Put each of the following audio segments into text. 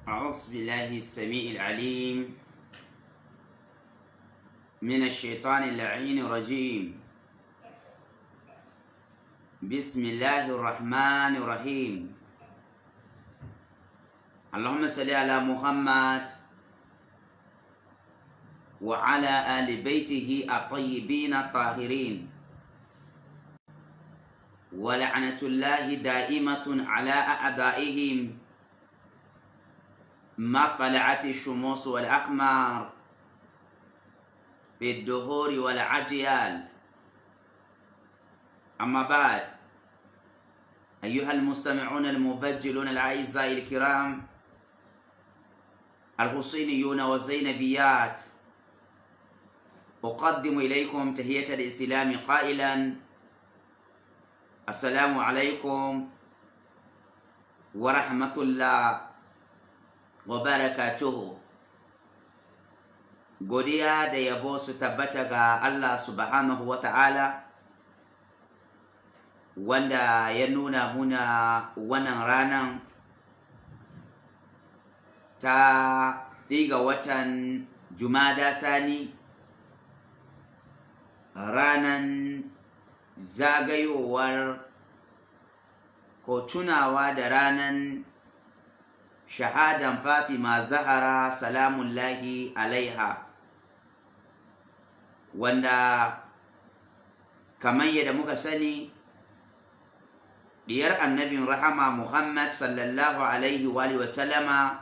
أعوذ بالله السميع العليم من الشيطان اللعين الرجيم. بسم الله الرحمن الرحيم. اللهم صل على محمد وعلى آل بيته الطيبين الطاهرين، ولعنة الله دائمة على أعدائهم ما طلعت الشموس والأقمار في الدهور والعجيال. أما بعد، أيها المستمعون المبجلون الأعزاء الكرام، الحسينيون والزينبيات، أقدم إليكم تحية الإسلام قائلا: السلام عليكم ورحمة الله وبركاته. Godiya da yabo su tabbata ga Allah subhanahu wa ta'ala, wanda ya nuna muna wannan ranan ta ɗiga watan Jumada Sani, ranan zagayowar ko tunawa da ranan shahadan Fatima Zahara salamullahi alaiha, wanda kamar yadda muka sani, diyar annabin rahama Muhammad sallallahu alaihi wa sallama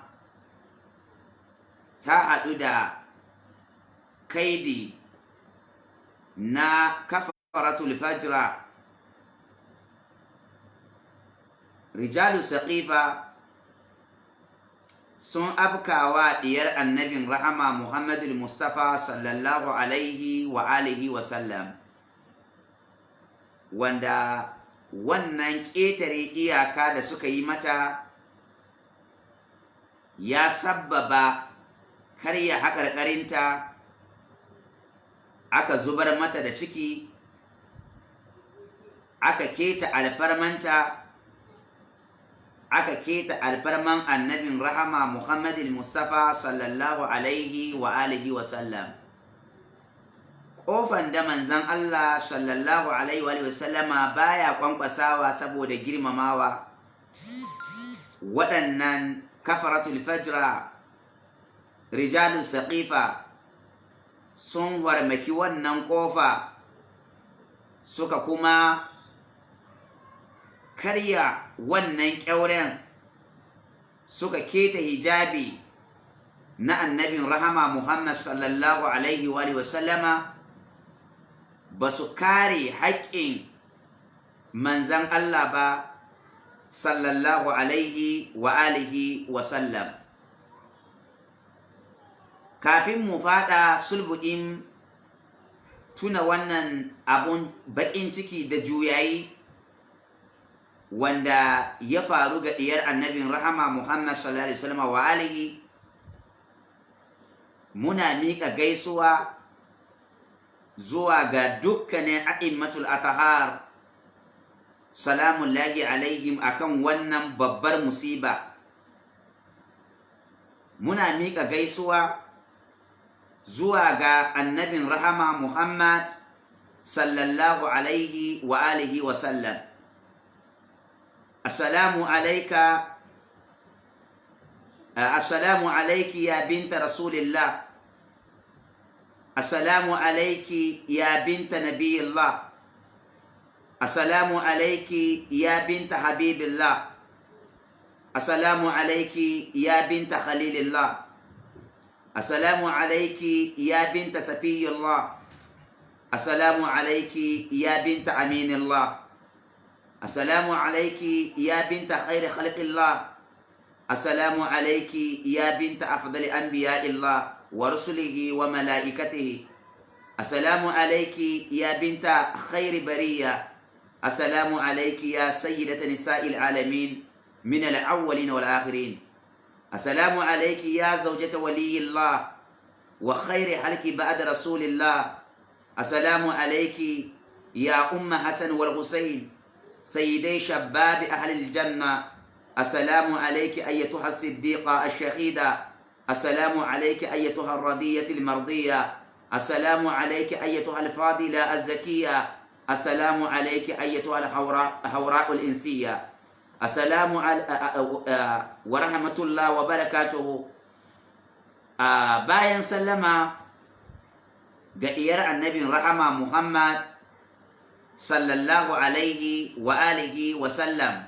ta haɗu da kaidi na kafaratul fajra, rijalu saqifa, sun abkawa diyar annabin rahama Muhammadul Mustafa sallallahu alaihi wa alihi wa sallam, wanda wannan ƙetare iyaka da suka yi mata ya sabbaba karya haƙarƙarinta, aka zubar mata da ciki, aka keta alfarmanta, aka keta alfarman annabin rahama Muhammadul Mustafa sallallahu alaihi wa alihi wa sallam. Ƙofan da manzan Allah sallallahu alaihi wa sallama baya kwankwasawa saboda girmamawa, waɗannan kafaratul fajra, rijalu saqifa, sun warmaki wannan ƙofa, suka kuma karya wannan ƙyauren, suka keta hijabi na annabin rahama Muhammad sallallahu alaihi wa sallama. Ba su kare haƙƙin manzan Allah ba sallallahu alaihi wa alihi wa sallam. Kafin mu fada sulbuɗin tuna wannan abun baƙin ciki da juyayi wanda ya faru ga ɗiyar annabin rahama Muhammad sallallahu alaihi wasallam wa alihi, muna miƙa gaisuwa zuwa ga dukkanin a'immatul atahar salamullahi alaihim akan wannan babbar musiba. Muna miƙa gaisuwa zuwa ga annabin rahama Muhammad sallallahu alaihi wa alihi wa sallam. Assalamu alaika, assalamu alaiki ya binta rasulillah, assalamu alaiki ya binta nabiyillah, assalamu alaiki ya binta habibillah, assalamu alaiki ya binta khalilillah, assalamu alaiki ya binta safiyullah, assalamu alaiki ya binta aminillah, assalamu alaiki ya binta khairi khalqillah, assalamu alaiki ya binta afdali anbiya'illah wa rusulihi wa malaikatihi, assalamu alaiki ya binta khairi bariya, assalamu alaiki ya sayyidata nisa'il alamin min al-awwalin wal akhirin, assalamu alaiki ya zawjata waliyillah wa khairi halki ba'da rasulillah, assalamu alaiki ya umma hasan wal husayn sayyidai shabab ahli al-janna. Assalamu alayki ayyatuha as-siddiqa ash-shahida. Assalamu alayki ayyatuha ar-radiyya al-mardiyya. Assalamu alayki ayyatuha al-fadila az-zakiyya. Assalamu alayki ayyatuha al-hawra al-insiyya. Assalamu wa rahmatullah wa barakatuhu. Bayan sallama ga diyar annabin rahama Muhammad sallallahu alaihi wa alihi wa sallam,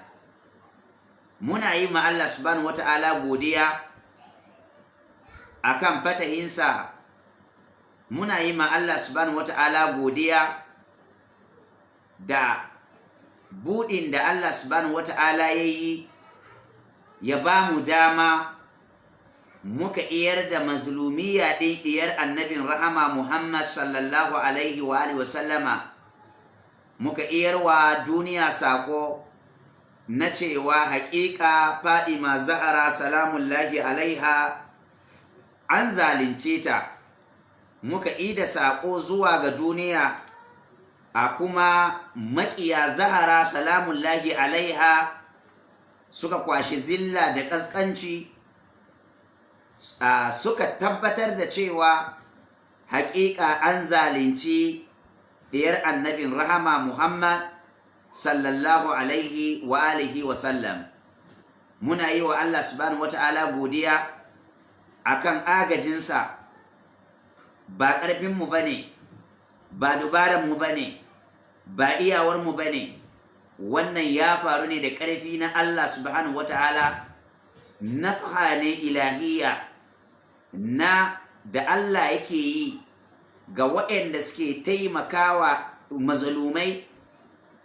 muna yi ma Allah subhanahu wata'ala godiya akan fatahinsa. Muna yi ma Allah subhanahu wata'ala godiya da buɗin da Allah subhanahu wata'ala ya yi, ya ba mu dama muka iyar da mazlumiya ɗin ɗiyar annabin rahama Muhammad sallallahu alaihi wa alihi wa sallama. Muka iyarwa duniya sako na cewa haƙiƙa Fadima Zahra salamullahi alaiha an zalunce ta. Muka ida sako zuwa ga duniya, a kuma maƙiya Zahara salamullahi alaiha suka kwashi zilla da ƙasƙanci, suka tabbatar da cewa haƙiƙa an zalunci diyar annabin rahama Muhammad sallallahu alaihi wa alihi wa sallam. Muna yi wa Allah subhanahu wata'ala godiya akan agajinsa. Ba ƙarfinmu ba ne, ba dubaranmu ba ne, ba iyawarmu ba ne. Wannan ya faru ne da ƙarfi na Allah subhanahu wata'ala, nafha ne ilahiyya na da Allah yake yi ga waɗanda suke taimakawa mazalumai,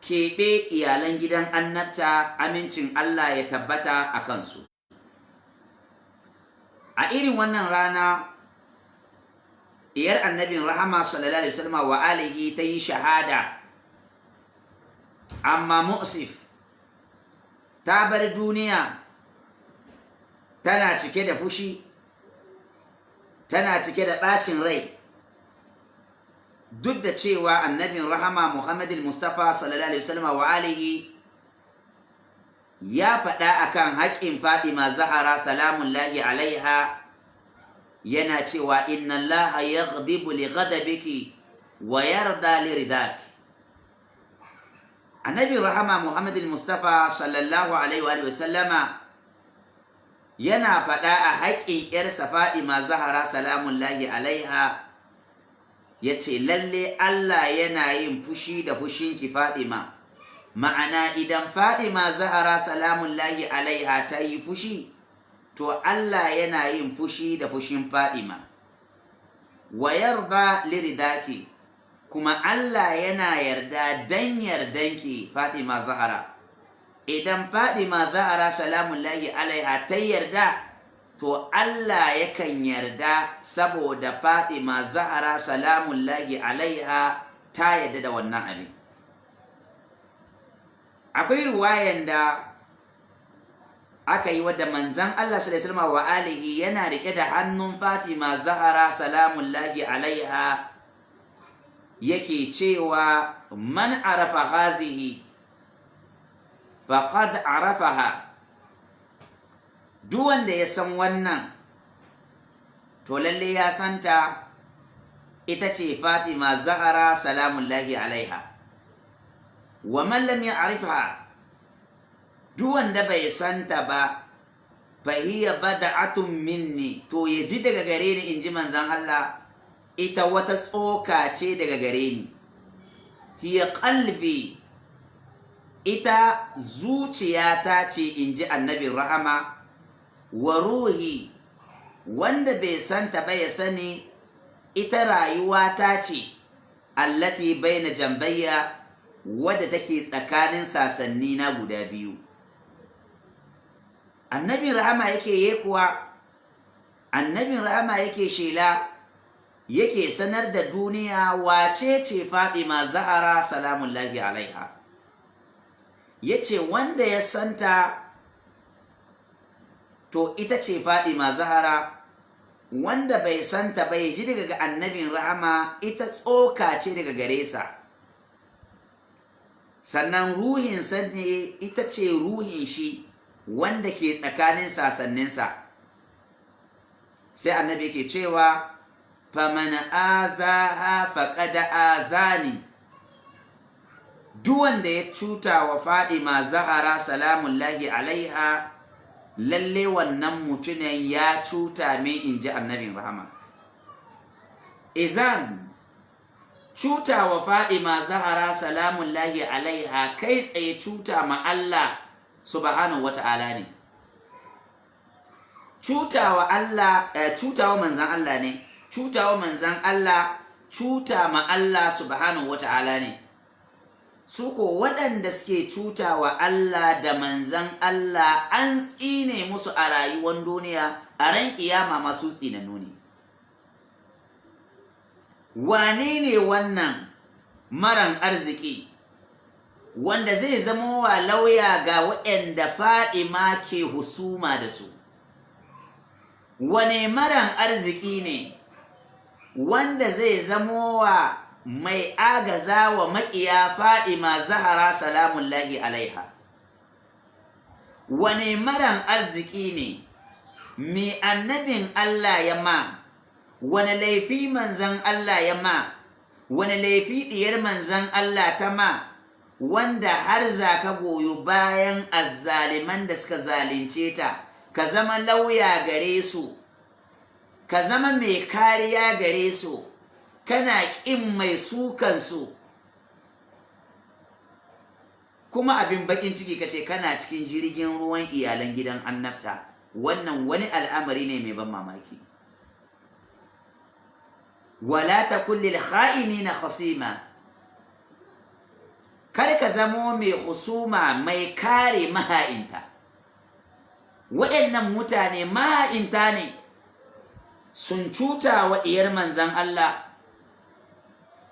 keɓe iyalan gidan annabta, amincin Allah ya tabbata a kansu. A irin wannan rana diyar annabin rahama sallallahu alaihi wasallam wa alihi ta yi shahada, amma mu'sif, ta bar duniya tana cike da fushi, tana cike da ɓacin rai, duk da cewa annabin rahama Muhammad Mustafa sallallahu alaihi wasallam wa alihi ya faɗa akan haƙƙin Fatima Zahara salamullahi alaiha, yana cewa: "Inna Allaha yaghdibu li ghadabiki wa yarda li ridaki." Annabi rahama Muhammad Mustafa sallallahu alaihi wa sallama yana faɗa a haƙƙin ‘yarsa Fatima Zahara salamullahi alaiha, ya ce lalle Allah yana yin fushi da fushinki Fatima. Ma'ana, idan Fatima Zahara salamullahi alaiha ta yi fushi, to Allah yana yin fushi da fushin Fatima. Wa yarda liridaki, kuma Allah yana yarda dan yardanki Fatima Zahara. Idan Fatima Zahara salamullahi alaiha ta yarda, to Allah yakan yarda saboda Fatima Zahara salamullahi alaiha ta yarda da wannan abin. Akwai ruwayan da aka yi wadda manzan Allah sallallahu wa alihi yana rike da hannun Fatima Zahara salamullahi alaiha, yake cewa: "Man arafa hazihi faqad arafaha." Duk wanda ya san wannan, to lalle ya santa, ita ce Fatima Zahara salamullahi alaiha. Wa man lam ya'rifha, duk wanda bai santa ba, fa hiya bada'atun minni, to ya ji daga gare ni, inji manzon Allah, ita wata tsoka ce daga gare ni. Hiya qalbi, ita zuciyata ce, inji annabin rahama. Wa ruhi, wanda bai santa ba ya sani, ita rayuwata ce, allati baina jambayya, wadda take tsakanin sasanni na guda biyu. Annabin rahama yake yekuwa, annabin rahama yake shela, yake sanar da duniya wace ce Fatima Zahara salamullahi alaiha. Yace wanda ya santa, to ita ce Fatima Zahara. Wanda bai santa bai ji daga annabin rahama, ita tsoka ce daga gare sa, sannan ruhinsa ne, ita ce ruhin shi. Wanda ke tsakanin sasanninsa. Sai Annabi yake cewa, "Faman azaha faqad azani." Duk wanda ya cuta wa Fadima Zahara salamullahi alaiha, lalle wannan mutumin ya cuta min, in ji Annabin rahama. Izan cuta wa Fadima Zahara salamullahi alaiha kai tsaye cuta ma Allah subhanahu wata'ala ne, cutawa Allah, cutawa manzan Allah ne, cutawa manzan Allah cuta ma Allah subhanahu wata'ala ne. Su ko waɗanda suke cutawa Allah da manzan Allah, an tsine musu a rayuwar duniya, a ran kiyama masu tsinannu ne. Wane ne wannan maran arziki wanda zai zama wa lauya ga waɗanda Fadima ke husuma da su? Wane maran arziki ne wanda zai zamo wa mai agaza wa maƙiya Fadima Zahara salamullahi alaiha? Wane maran arziki ne? Mai Annabin Allah ya ma? Wane laifi manzan Allah ya ma? Wane laifi ɗiyar manzan Allah ta ma, wanda har za ka goyo bayan azzaliman da suka zalunce ta, ka zama lauya gare su, ka zama mai kariya gare su, kana ƙin mai sukansu? Kuma abin bakin ciki, kace kana cikin jirgin ruwan iyalan gidan annabta. Wannan wani al'amari ne mai ban mamaki. Wala takun lil kha'inina khasima. Kar ka zamo mai husuma, mai kare maha'inta. Waɗannan mutane maha'inta ne, sun cuta wa ɗiyar manzan Allah,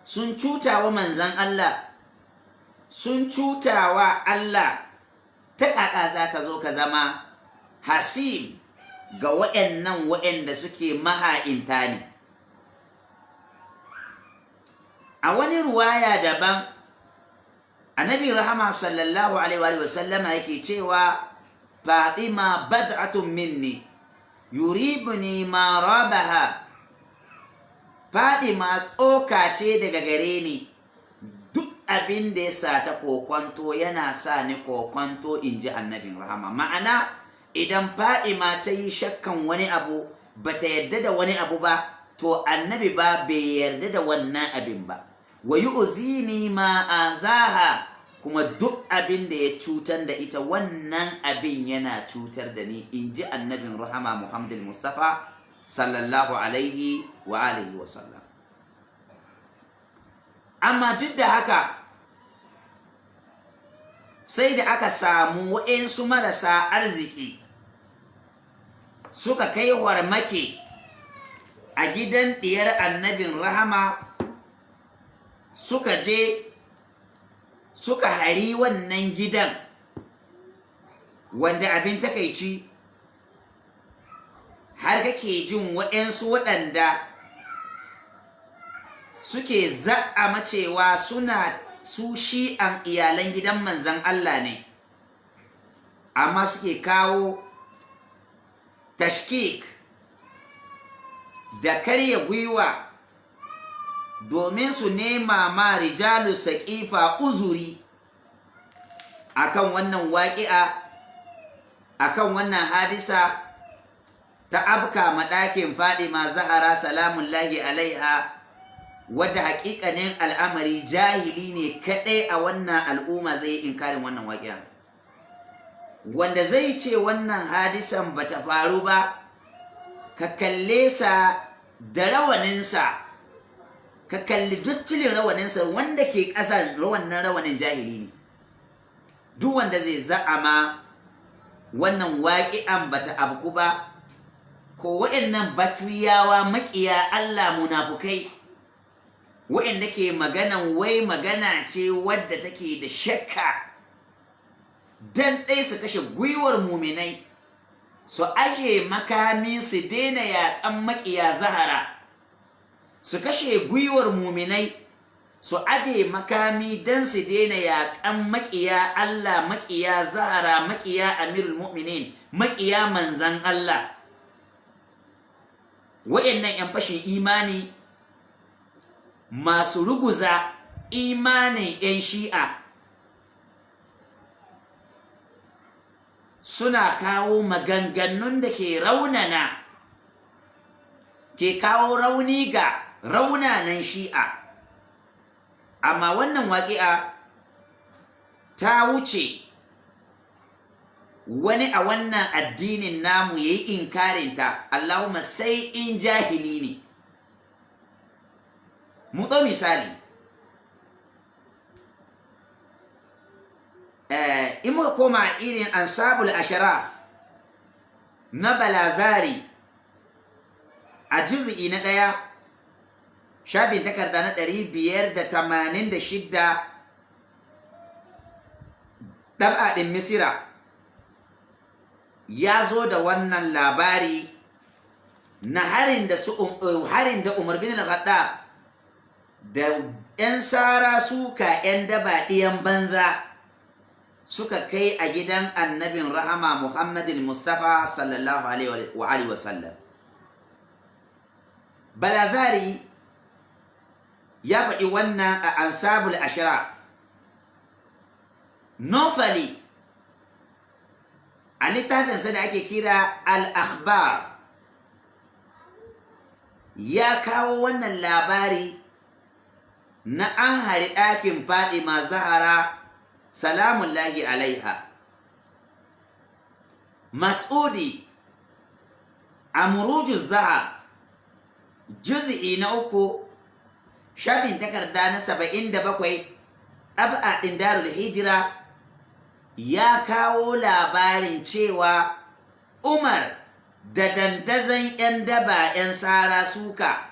sun cuta wa manzan Allah, sun cuta wa Allah. Ta ƙaƙa za ka zo ka zama hasim ga waɗannan waɗanda suke maha'inta ne? A wani ruwaya daban, Annabi rahama sallallahu alaihi wa sallama yake cewa, "Fatima bad'atun minni, yuribuni ma rabaha." Fatima tsoka ce daga gare ni, duk abin da ya sa ta kokwanto yana sa ni kokwanto, in ji Annabin rahama. Ma'ana, idan Fatima ta yi shakkan wani abu, ba ta yarda da wani abu ba, to Annabi ba bai yarda da wannan abin ba. Wa yu'zini ma azaha, kuma duk abin da ya cutar da ita, wannan abin yana cutar da ni, in ji Annabin rahama Muhammad Mustafa sallallahu alaihi wa alihi wa sallam. Amma duk da haka, sai da aka samu waɗansu marasa arziki suka kai farmaki a gidan ɗiyar Annabin rahama, suka je suka hari wannan gidan, wanda abin takaici har kake jin waɗansu waɗanda suke za'ama cewa suna su Shi'an iyalan gidan manzan Allah ne, amma suke kawo tashkik da karya gwiwa domin su nema ma rijalu saƙifa uzuri akan wannan waƙi'a, akan wannan hadisa ta abka maɗakin Fadima Zahara salamullahi alaiha, wadda haƙiƙanin al'amari jahili ne kaɗai a wannan al'umma zai yi inkarin wannan waƙi'a. Wanda zai ce wannan hadisan bata faru ba, ka kalle sa da rawaninsa, ka kalli duk cilin rawaninsa wanda ke ƙasan wannan rawanin, jahili ne. Duk wanda zai za'ama wannan waƙi'an bata abku ba, ko wa'annan batriyawa, maƙiya Allah, munafukai, wa'anda ke maganan wai magana ce wadda take da shakka, dan ɗai su kashe gwiwar muminai su aje makami su daina yaƙan maƙiya Zahara, su kashe gwiwar muminai. Su aje makami don su daina yaƙan maƙiya Allah, maƙiya Zahara, maƙiya Amirul Mu'minin, maƙiya manzan Allah. Wa'annan 'yan fashin imani masu ruguza imanin 'yan Shi'a suna kawo maganganun da ke raunana, ke kawo rauni ga raunanan Shi'a. Amma wannan waƙi'a ta wuce wani a wannan addinin namu ya yi inkarinta, Allahumma sai in jahili ne. Mu ɗau misali, in muka koma irin Ansabul Asharaf na Balazari, a juz'i na 1, shafin takarda na 586, ɗab'a ɗin Misira, ya zo da wannan labari na harin da Umar bin al-Khattab da 'yan sara suka, 'yan daba, ɗiyan banza suka kai a gidan annabin rahama Muhammadin Mustafa sallallahu alaihi wa alihi wasallam. Balazari ya faɗi wannan a Ansabul Ashraf. Nofali a littafinsa da ake kira Al-Akhbar ya kawo wannan labari na an hari ɗakin Fadima Zahara salamullahi alaiha. Mas'udi a Murujus Zahab, juz'i na 3, shafin takarda na 77, ɗab'a ɗin Darul Hijira, ya kawo labarin cewa Umar da dandazon 'yan daba, 'yan sara suka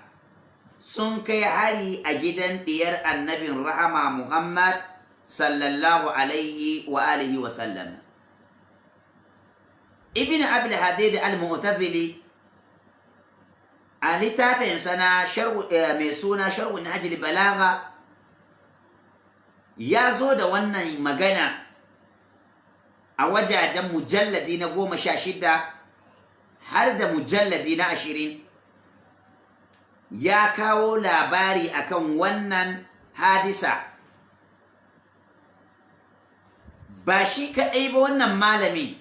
sun kai hari a gidan ɗiyar annabin rahama Muhammad sallallahu alaihi wa alihi wa sallam. Ibn Abul Hadid al-Mu'tazili a littafinsa na mai suna Sharhu Nahjul Balagha ya zo da wannan magana a wajajen mujalladi na 16 har da mujalladi na 20. Ya kawo labari akan wannan hadisa. Ba shi kaɗai ba, wannan malami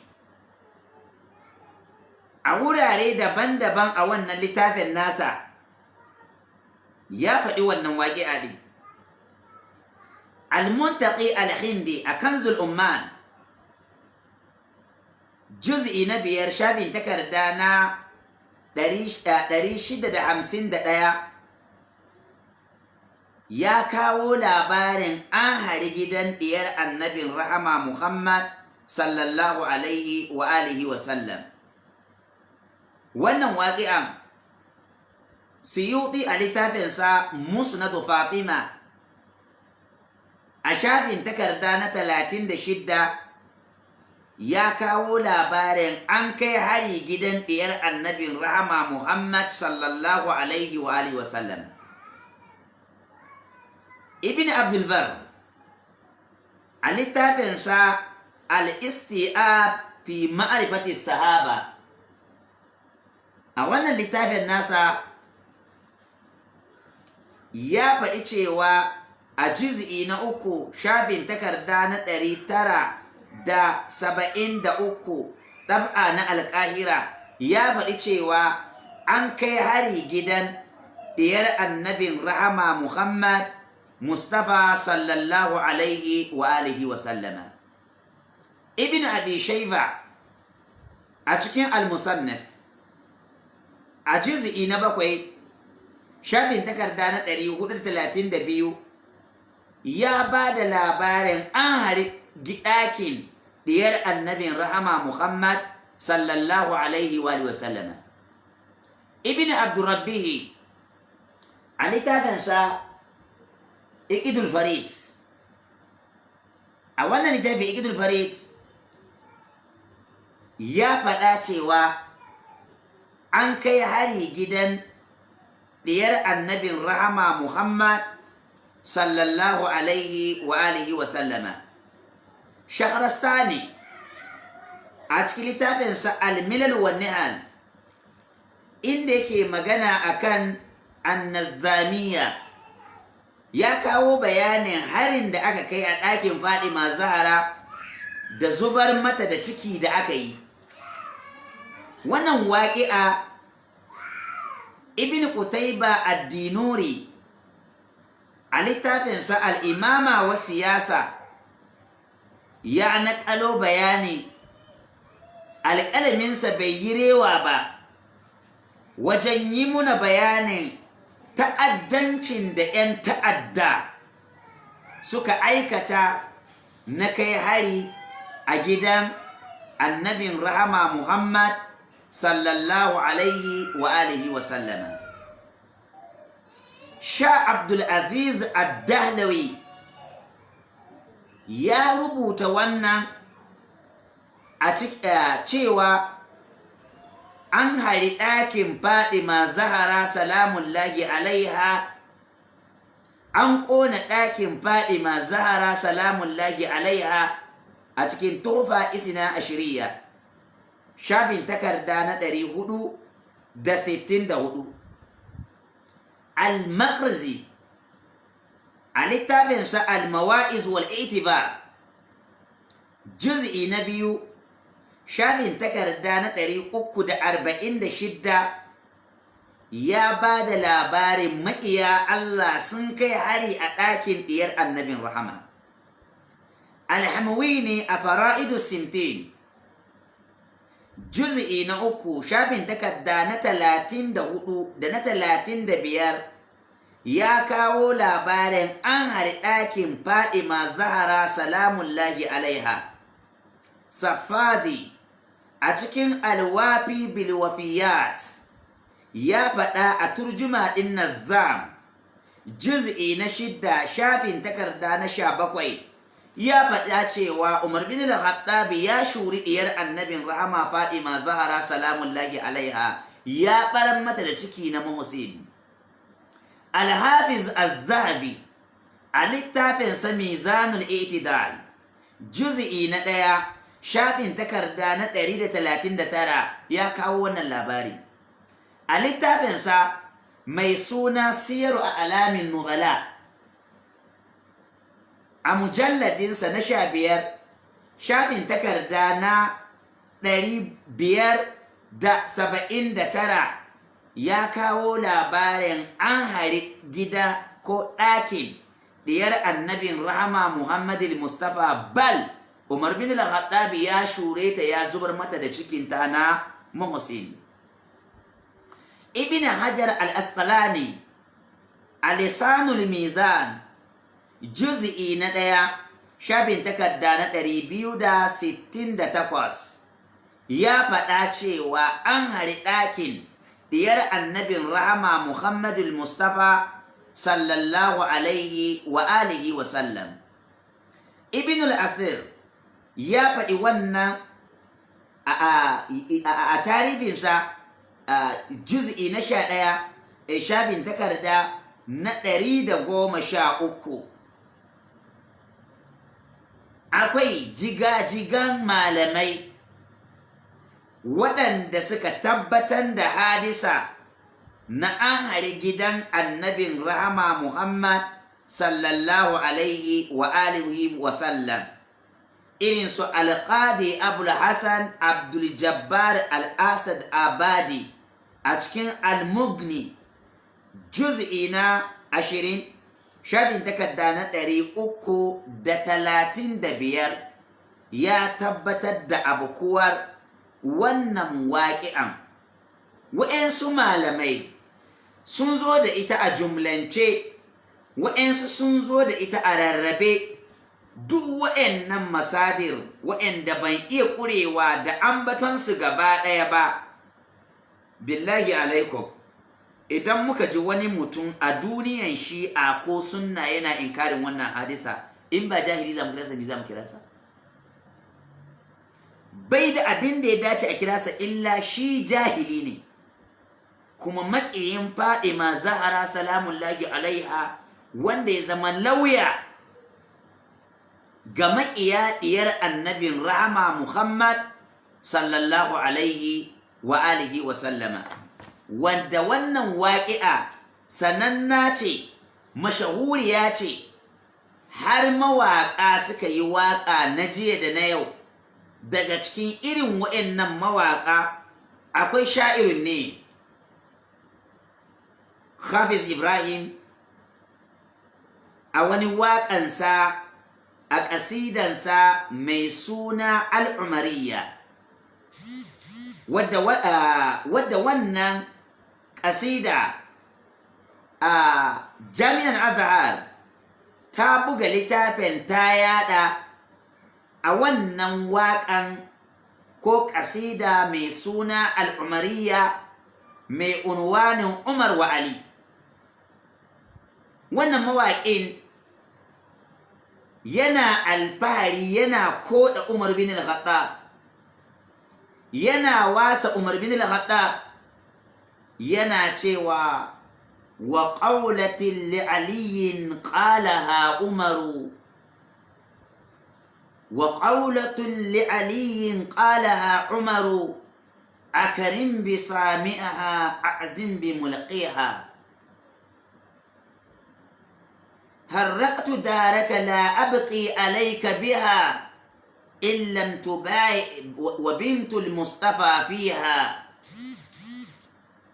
a wurare daban-daban a wannan littafin nasa ya faɗi wannan waƙi'a ɗin. Al-Muntaqi Al-Hindi a Kanzul Umman, juz'i na 5, shafin takarda na 651, ya kawo labarin an hari gidan ɗiyar annabin rahama Muhammad sallallahu alaihi wa alihi wa sallam. Wannan waƙi'an, Suyuti a littafinsa Musnadu Fatima a shafin takarda na 36 ya kawo labarin an kai hari gidan ɗiyar annabin rahama Muhammad sallallahu alaihi wa alihi wa sallam. Ibn Abdulbar a littafinsa Al-Isti'ab fi Ma'rifati Sahaba, a wannan littafin nasa ya faɗi cewa a juz'i na 3, shafin takarda na 973, ɗab'a na Alƙahira, ya faɗi cewa an kai hari gidan ɗiyar annabin rahama Muhammad Mustafa sallallahu alaihi wa alihi wa sallama. Ibn Abi Shaiba a cikin Al-Musannaf a juz'i na 7, shafin takarda na 432, ya ba da labarin an hari ɗakin ɗiyar annabin rahama Muhammad sallallahu alaihi wa sallama. Ibn Abdurrabbihi a littafinsa Iqidul Farid, a wannan littafi Iqidul Farid ya faɗa cewa an kai hari gidan ɗiyar annabin rahama Muhammad Sallallahu alaihi wa alihi wa sallama. Shahrastani a cikin littafinsa Al-Milal wa Nihal, inda yake magana akan Annazamiya, ya kawo bayanin harin da aka kai a ɗakin Fadima Zahara da zubar mata da ciki da aka yi. Wannan waƙi'a, Ibn Qutayba ad-Dinuri a littafinsa Al-Imama wa Siyasa ya naƙalo bayani, alƙalaminsa bai yi rewa ba wajen yi muna bayanin ta'addancin da 'yan ta'adda suka aikata na kai hari a gidan Annabin rahama Muhammad sallallahu alaihi wa alihi wa sallama. Sha Abdulaziz Ad-Dahlawi ya rubuta wannan a cewa an hari ɗakin Fadima Zahara salamullahi alaiha, an ƙona ɗakin Fadima Zahara salamullahi alaiha, a cikin Tufa Isna Ashiriya, shafin takarda na 464. Al-Maqrizi a littafinsa Al-Mawa'iz wal Itibar, juz'i na 2, shafin takarda na 346, ya ba da labarin maƙiya Allah sun kai hari a ɗakin ɗiyar Annabin rahama. Alhamwi ne a Fara'idu Simtin, juz'i na 3, shafin takarda na 34 da na 35, ya kawo labarin an hari ɗakin Fadima Zahara salamullahi alaiha. Safadi a cikin Alwafi Bilwafiyat ya faɗa a turjuma ɗin Nazam, juz'i na 6, shafin takarda na 17, ya faɗa cewa Umar bin al-Khattab ya shuri ɗiyar Annabin rahama Fadima Zahara salamullahi alaiha, ya ɓaran mata da ciki na Muhsin. Al-Hafiz Az-Zahabi a littafinsa Mizanul I'tidal, juz'i na 1, shafin takarda na 139, ya kawo wannan labari. A littafinsa mai suna Siyaru a Alamin Nubala, a mujalladinsa na 15, shafin takarda na 579, ya kawo labarin an hari gida ko ɗakin ɗiyar Annabin rahama Muhammadul Mustafa, bal Umar bin al ya shure ta, ya zubar mata da cikinta na Muhsin. Ibn Hajar al-Asqalani a Lisanul Mizan, juz'i na 1, shafin takarda na 268, ya faɗa cewa an hari ɗakin diyar Annabin rahama Muhammadul Mustafa sallallahu alaihi wa alihi wa sallam. Ibn al-Athir ya faɗi wannan a tarihinsa, juz'i na 11, shafin takarda na 113. Akwai jigajigan malamai waɗanda suka tabbatar da hadisa na an hari gidan Annabin rahama Muhammad sallallahu alaihi wa alihi wa sallam, irin su Alƙadi Abul Hassan Abdul Jabbar Al-Asad Abadi a cikin Al-Mughni, juz'i na 20, shafin takarda na 335, ya tabbatar da abukuwar wannan waƙi'an. Wa'yansu malamai sun zo da ita a jumlance, wa'yansu sun zo da ita a rarrabe. Duk wa'yannan masadir, wa'yanda ban iya ƙurewa da ambatonsu gaba ɗaya ba, billahi alaikum, idan muka ji wani mutum a duniyan Shi'a ko Sunna yana inkarin wannan hadisa, in ba jahili za mu kira sa, me za mu kira sa? Bai da abin da ya dace a kira sa illa shi jahili ne, kuma maƙiyin Fadima Zahara salamullahi alaiha. Wanda ya zama lauya ga maƙiya ɗiyar annabin rahama Muhammad sallallahu alaihi wa alihi wa sallama, wanda wannan waƙi'a sananna ce, mashahuriya ce, har mawaƙa suka yi waƙa na jiya da na yau. Daga cikin irin waɗannan mawaƙa akwai sha'irin ne Hafiz Ibrahim, a wani waƙansa, a ƙasidansa mai suna Al'umariya, wadda wannan ƙasida a Jami'an Azhar ta buga littafin, ta yada a wannan waƙan ko ƙasida mai suna Al'umariya, mai unwanin Umar wa Ali. Wannan mawaƙin yana alfahari, yana koɗa Umar bin al-Khattab, yana wasa Umar bin al-Khattab, yana cewa: "Wa qawlatin li aliyin qalaha Umaru, wa qawlatun li aliyin qalaha Umaru, akrim bi sami'aha, a'zim bi mulqiha. هرقت دارك لا أبقي عليك بها إن لم تبايع، وبنت المصطفى فيها.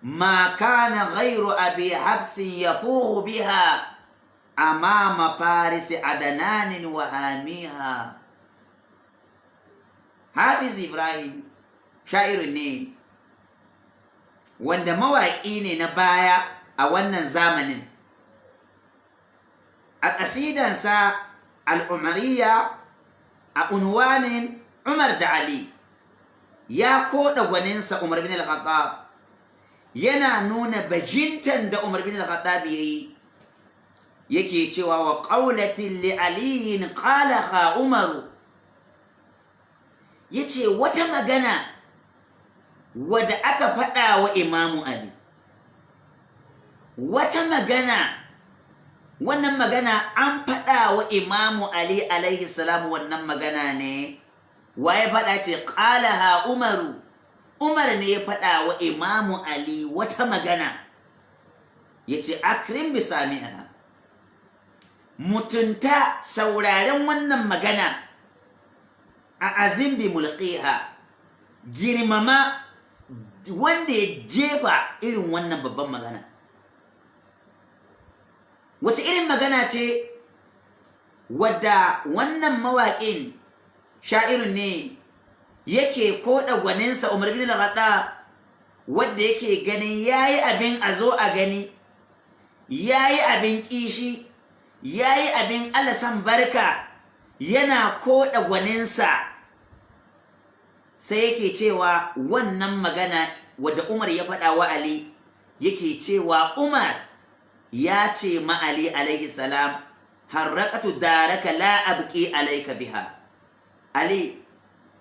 ما كان غير أبي حفص يفوه بها أمام فارس عدنان وهاميها." Hafiz Ibrahim sha'irin ne wanda mawaƙi ne na baya a wannan zamanin. A ƙasidansa Al'umariya, a unwanin Umar da Ali, ya koɗa gwaninsa Umar bin al-Khattab, yana nuna bajintan da Umar bin al-Khattab ya yi. Yake cewa: "Wa qawlatin li aliyin qalaha Umaru." Yace wata magana wadda aka faɗa wa Imamu Ali, wata magana, wannan magana an faɗa wa Imamu Ali alaihi salam. Wannan magana ne waye faɗa? Ce qalaha Umaru, Umar ne ya faɗa wa Imamu Ali wata magana. Yace: "Akrim bi sami'aha," mutunta sauraren wannan magana, "a azim bi mulqiha," girmama wanda ya jefa irin wannan babban magana. Wace irin magana ce wadda wannan mawaƙin sha'irin ne yake koɗa gwaninsa Umar bin al-Khattab, wadda yake ganin yayi abin a zo a gani, yayi abin kishi, yayi abin alasan barka? Yana koɗa gwaninsa, sai yake cewa wannan magana wadda Umar ya faɗa wa Ali, yake cewa Umar ya ce ma Ali alaihi salam: "Harraqatu daraka la abqi alayka biha." Ali,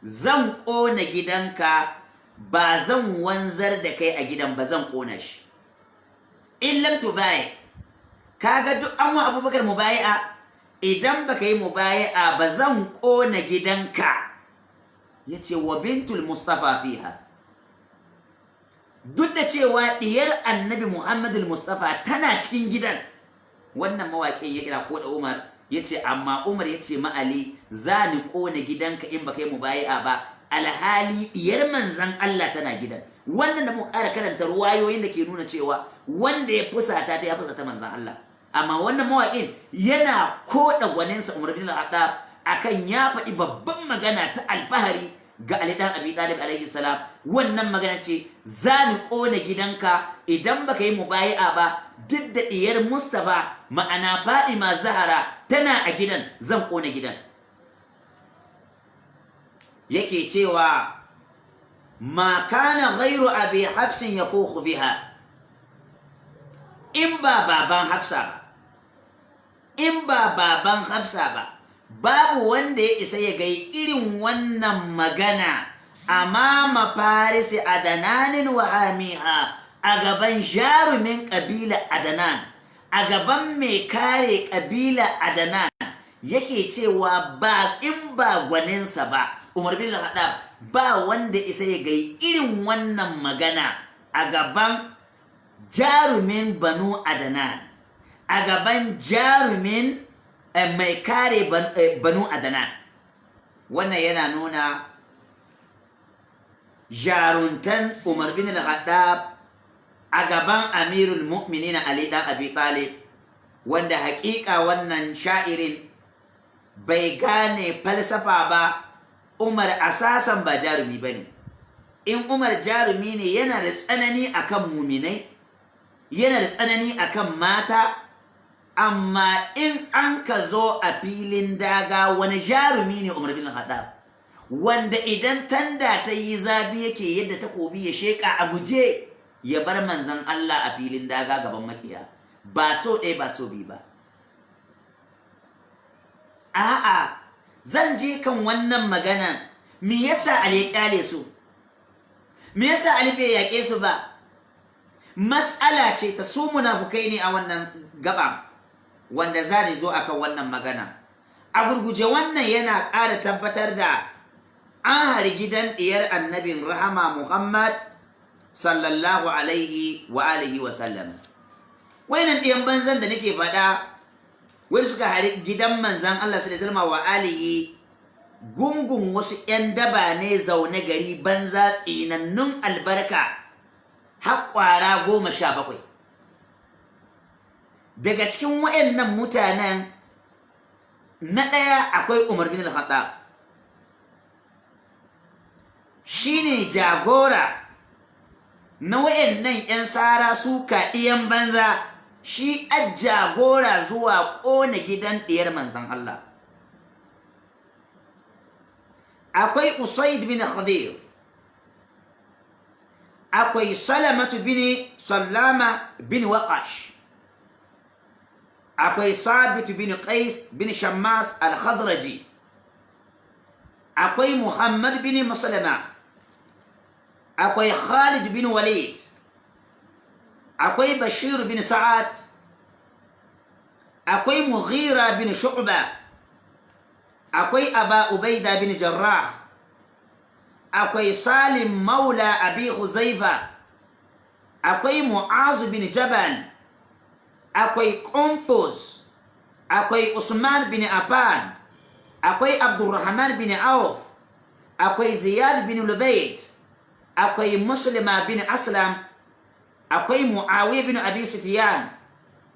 zan ƙona gidanka, ba zan wanzar da kai a gidan ba, zan ƙona shi. "In lam tubai," kaga duk an wa Abubakar mubayi'a, "idan baka yi mubayi'a ba, zan ƙona gidanka." Yace: "Wa bintul Mustafa fiha," duk da cewa diyar Annabi Muhammadul Mustafa tana cikin gidan. Wannan mawaƙin ya kira ko da Umar, yace amma Umar yace ma Ali: "Za ni ƙona gidanka in baka yi mubayi'a ba," alhali diyar manzon Allah tana gidan. Wannan da mu ƙara karanta ruwayoyin da ke nuna cewa wanda ya fusata ta, ya fusata manzon Allah. Amma wannan mawaƙin yana koɗa gwaninsa Umar bin Al-Khattab akan ya faɗi babban magana ta alfahari ga Ali dan Abi Talib alaihi salam. Wannan magana ce: "Za ni ƙona gidanka idan baka yi mubayi'a ba, duk da diyar Mustafa, ma'ana Fadima Zahara, tana a gidan, zan ƙona gidan." Yake cewa: "Ma kana ghairu Abi Hafsin yafuhu biha," in ba baban Hafsa ba, in ba baban Hafsa ba, babu wanda ya isa ya gai irin wannan magana. "Amama farisi adananin wa hamiha," a gaban jarumin ƙabila Adanan, A gaban mai kare ƙabila Adanan yake cewa ba in ba gwaninsa ba, Umar bin Khattab, ba wanda isa ya gai irin wannan magana a gaban jarumin Banu Adanan, a gaban jarumin mai kare Banu Adanan. Wannan yana nuna jaruntan Umar bin Khattab a gaban Amirul Mu'minin Ali dan Abi Talib, wanda haƙiƙa wannan sha'irin bai gane falsafa ba. Umar asasan ba jarumi ba ne. In Umar jarumi ne, yana da tsanani akan muminai, yana da tsanani akan mata, amma in an ka zo a filin daga, wani jarumi ne Umar bin Khattab wanda idan tanda ta yi zafi yake yadda takobi ya sheka a guje ya bar manzan Allah a filin daga gaban makiya, ba so ɗaya ba so biyu ba? A'a, zan je kan wannan magana. Me yasa Ali ya kyale su? Me yasa Ali bai yaƙe su ba? Mas'ala ce ta su munafukai ne a wannan gaba wanda za ni zo akan wannan magana a gurguje. Wannan yana ƙara tabbatar da an hari gidan ɗiyar annabin rahama Muhammad sallallahu alaihi wa alihi wa sallam. Wayannan ɗiyan banzan da nake faɗa, wai suka hari gidan manzan Allah sallallahu alaihi wa alihi, gungun wasu 'yan daba ne zaune gari banza, tsinannun albarka, har ƙwara 17. Daga cikin wayannan mutanen, na ɗaya akwai Umar bin al-Khattab, shine jagora na wayannan 'yan sara suka, ɗiyan banza. Shi a jagora zuwa ƙona gidan ɗiyar manzan Allah. Akwai Usaid bin Khadir, akwai Salamatu bin Sallama bin Waqash, akwai Sabit bin Qais bin Shammas al-Khazraji, akwai Muhammad bin Maslama, akwai Khalid bin Walid, akwai Bashir bin Sa'ad, akwai Mughira bin Shu'ba, akwai Aba Ubaida bin Jarrah, akwai Salim Maula Abi Huzaifa, akwai Mu'az bin Jabal, akwai Qunfuz, akwai Usman bin Affan, akwai Abdurrahman bin Auf, akwai Ziyad bin Lubayd, akwai Muslima bin Aslam, akwai Muawiya bin Abi Sufyan,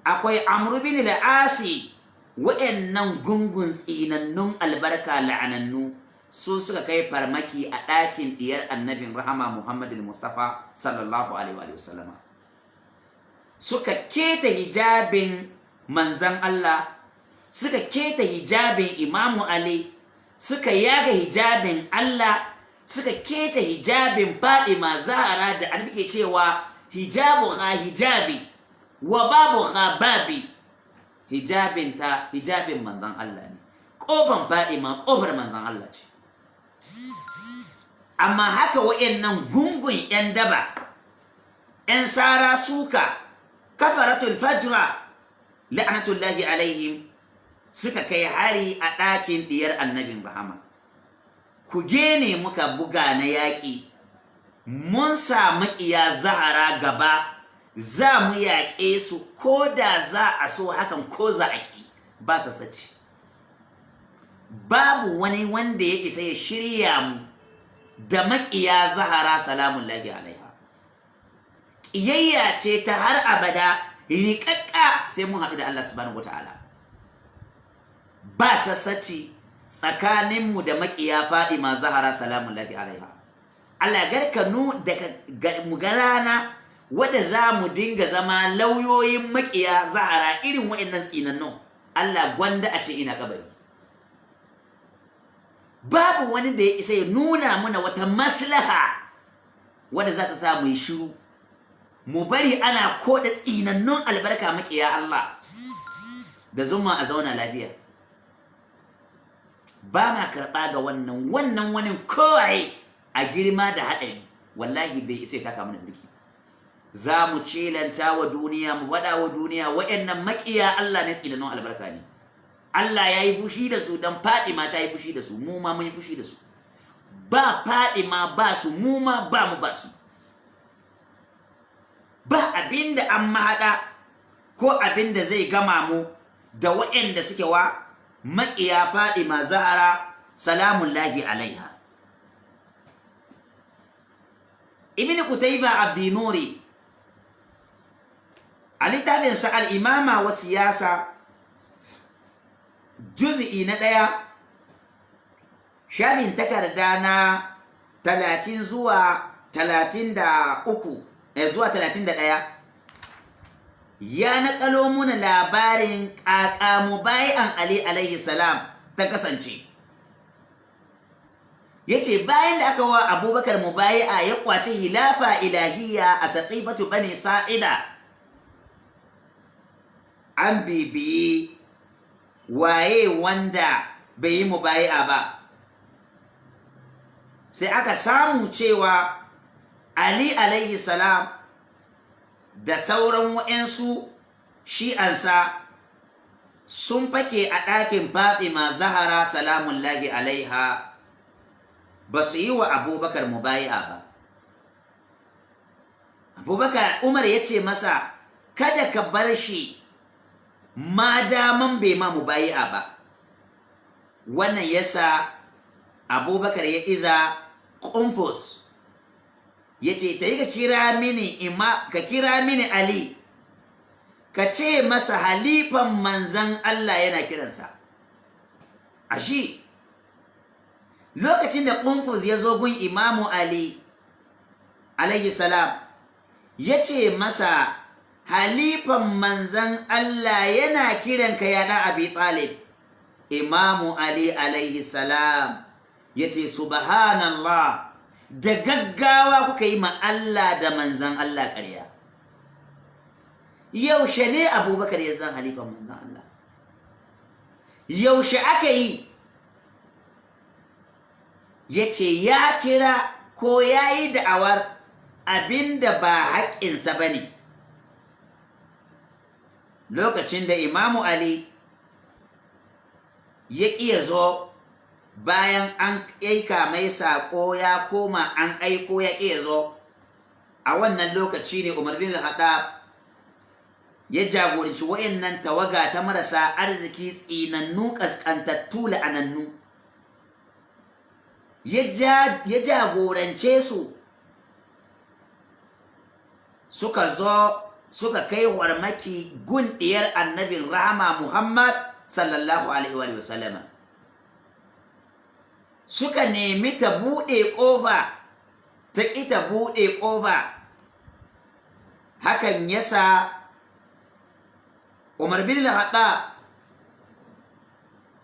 akwai Amr bin al-Asi. Wa'annan gungun tsinannun albarka la'anannu su suka kai farmaki a ɗakin diyar annabin rahama Muhammad Mustafa sallallahu alaihi wa sallama, suka keta hijabin manzan Allah, suka keta hijabin Imamu Ali, suka yaga hijabin Allah, suka keta hijabin Fadima Zahara da annabi ke cewa hijabu ha hijabi wa babu ha babi. Hijabin ta hijabin manzan Allah ne, kofan Fadima kofar manzan Allah ce. Amma haka wa'annan gungun 'yan daba, 'yan sara suka, kafaratul fajra la'natullahi alaihim, suka kai hari a ɗakin diyar annabin rahama. Kuge ne muka buga na yaƙi, mun sa maƙiya Zahara gaba, za mu yaƙe su ko da za a so hakan ko za a ƙi, ba sa sace. Babu wani wanda ya isa ya shirya mu da maƙiya Zahara salamun lahi alaiha. Ƙiyayya ce ta har abada, riƙaƙƙa, sai mun haɗu da Allah subhanahu wata'ala. Ba sassaci tsakaninmu da maƙiya Fadima Zahara salamun lahi alaiha. Allah garka nu daga mu ga rana wadda za mu dinga zama lauyoyin maƙiya Zahara irin waɗannan tsinannun. Allah, gwanda a ce ina kabari. Babu wani da ya isa ya nuna mana wata maslaha wadda za ta sa mu yi shiru mu bari ana koda tsinannun albarka maƙiya Allah da zuma a zauna lafiya. Ba ma karɓa ga wannan wani kowaye a girma da haɗari, wallahi bai isa ya taka mana birki. Za mu celanta wa duniya, mu faɗa wa duniya wa'annan maƙiya Allah ne, tsinannin albarka ne. Allah ya yi fushi da su don Fadima ta yi fushi da su, mu ma mun yi fushi da su. Ba Fadima ba su, mu ma ba mu ba su. Ba abin da an mahaɗa ko abin da zai gama mu da waɗanda suke wa maƙiya Fadima Zahara salamullahi alaiha. Ibn Qutayba Abdinuri a littafinsa Al'imama wa Siyasa, juz'i na 1, shafin takarda na 30 zuwa 33, zuwa 31, ya naƙalo muna labarin ƙaƙa mubayi'an Ali alaihi salam ta kasance. Ya ce bayan da aka wa Abubakar mubayi'a, ya kwaci hilafa ilahiyya a Saƙifatu Bani Sa'ida, an bibiyi waye wanda bai yi mubayi'a ba, sai aka samu cewa Ali alaihi salam da sauran wa'yansu shi'ansa sun fake a ɗakin Fatima Zahara salamullahi alaiha, ba su yi wa Abubakar mubayi'a ba. Abubakar, Umar ya ce masa, "Kada ka bar shi ma daman bai ma mubayi'a ba." Wannan yasa Abubakar ya iza Ƙumfus, ya ce ta yi, "Ka kira mini ima, ka kira mini Ali, ka ce masa halifan Manzan Allah yana kiransa." A shi lokacin da Ƙumfus ya zo gun Imamu Ali alayhi salam, ya ce masa, "Halifan Manzan Allah yana kiranka, ya ɗan Abi Talib." Imamu Ali alayhi salam ya ce, "Subhanallah, da gaggawa kuka yi ma Allah da Manzan Allah ƙarya. Yaushe ne Abubakar ya zan halifan Manzan Allah? Yaushe aka yi?" Ya ce ya kira ko ya yi da'awar abinda ba haƙƙinsa ba ne. Lokacin da Imamu Ali ya ƙi ya zo bayan an aika mai saƙo, ya koma, an aiko, ya ƙi ya zo, a wannan lokaci ne Umar bin Al-Khattab ya jagoranci wayannan tawaga ta marasa arziki, tsinannu, kaskantattu, la'anannu, ya jagorance su, suka zo suka kai warmaki gun ɗiyar Annabin rahama Muhammad sallallahu alaihi wa sallama. Suka nemi ta buɗe ƙofa, ta ƙi ta buɗe ƙofa. Hakan yasa Umar bin Al-Khattab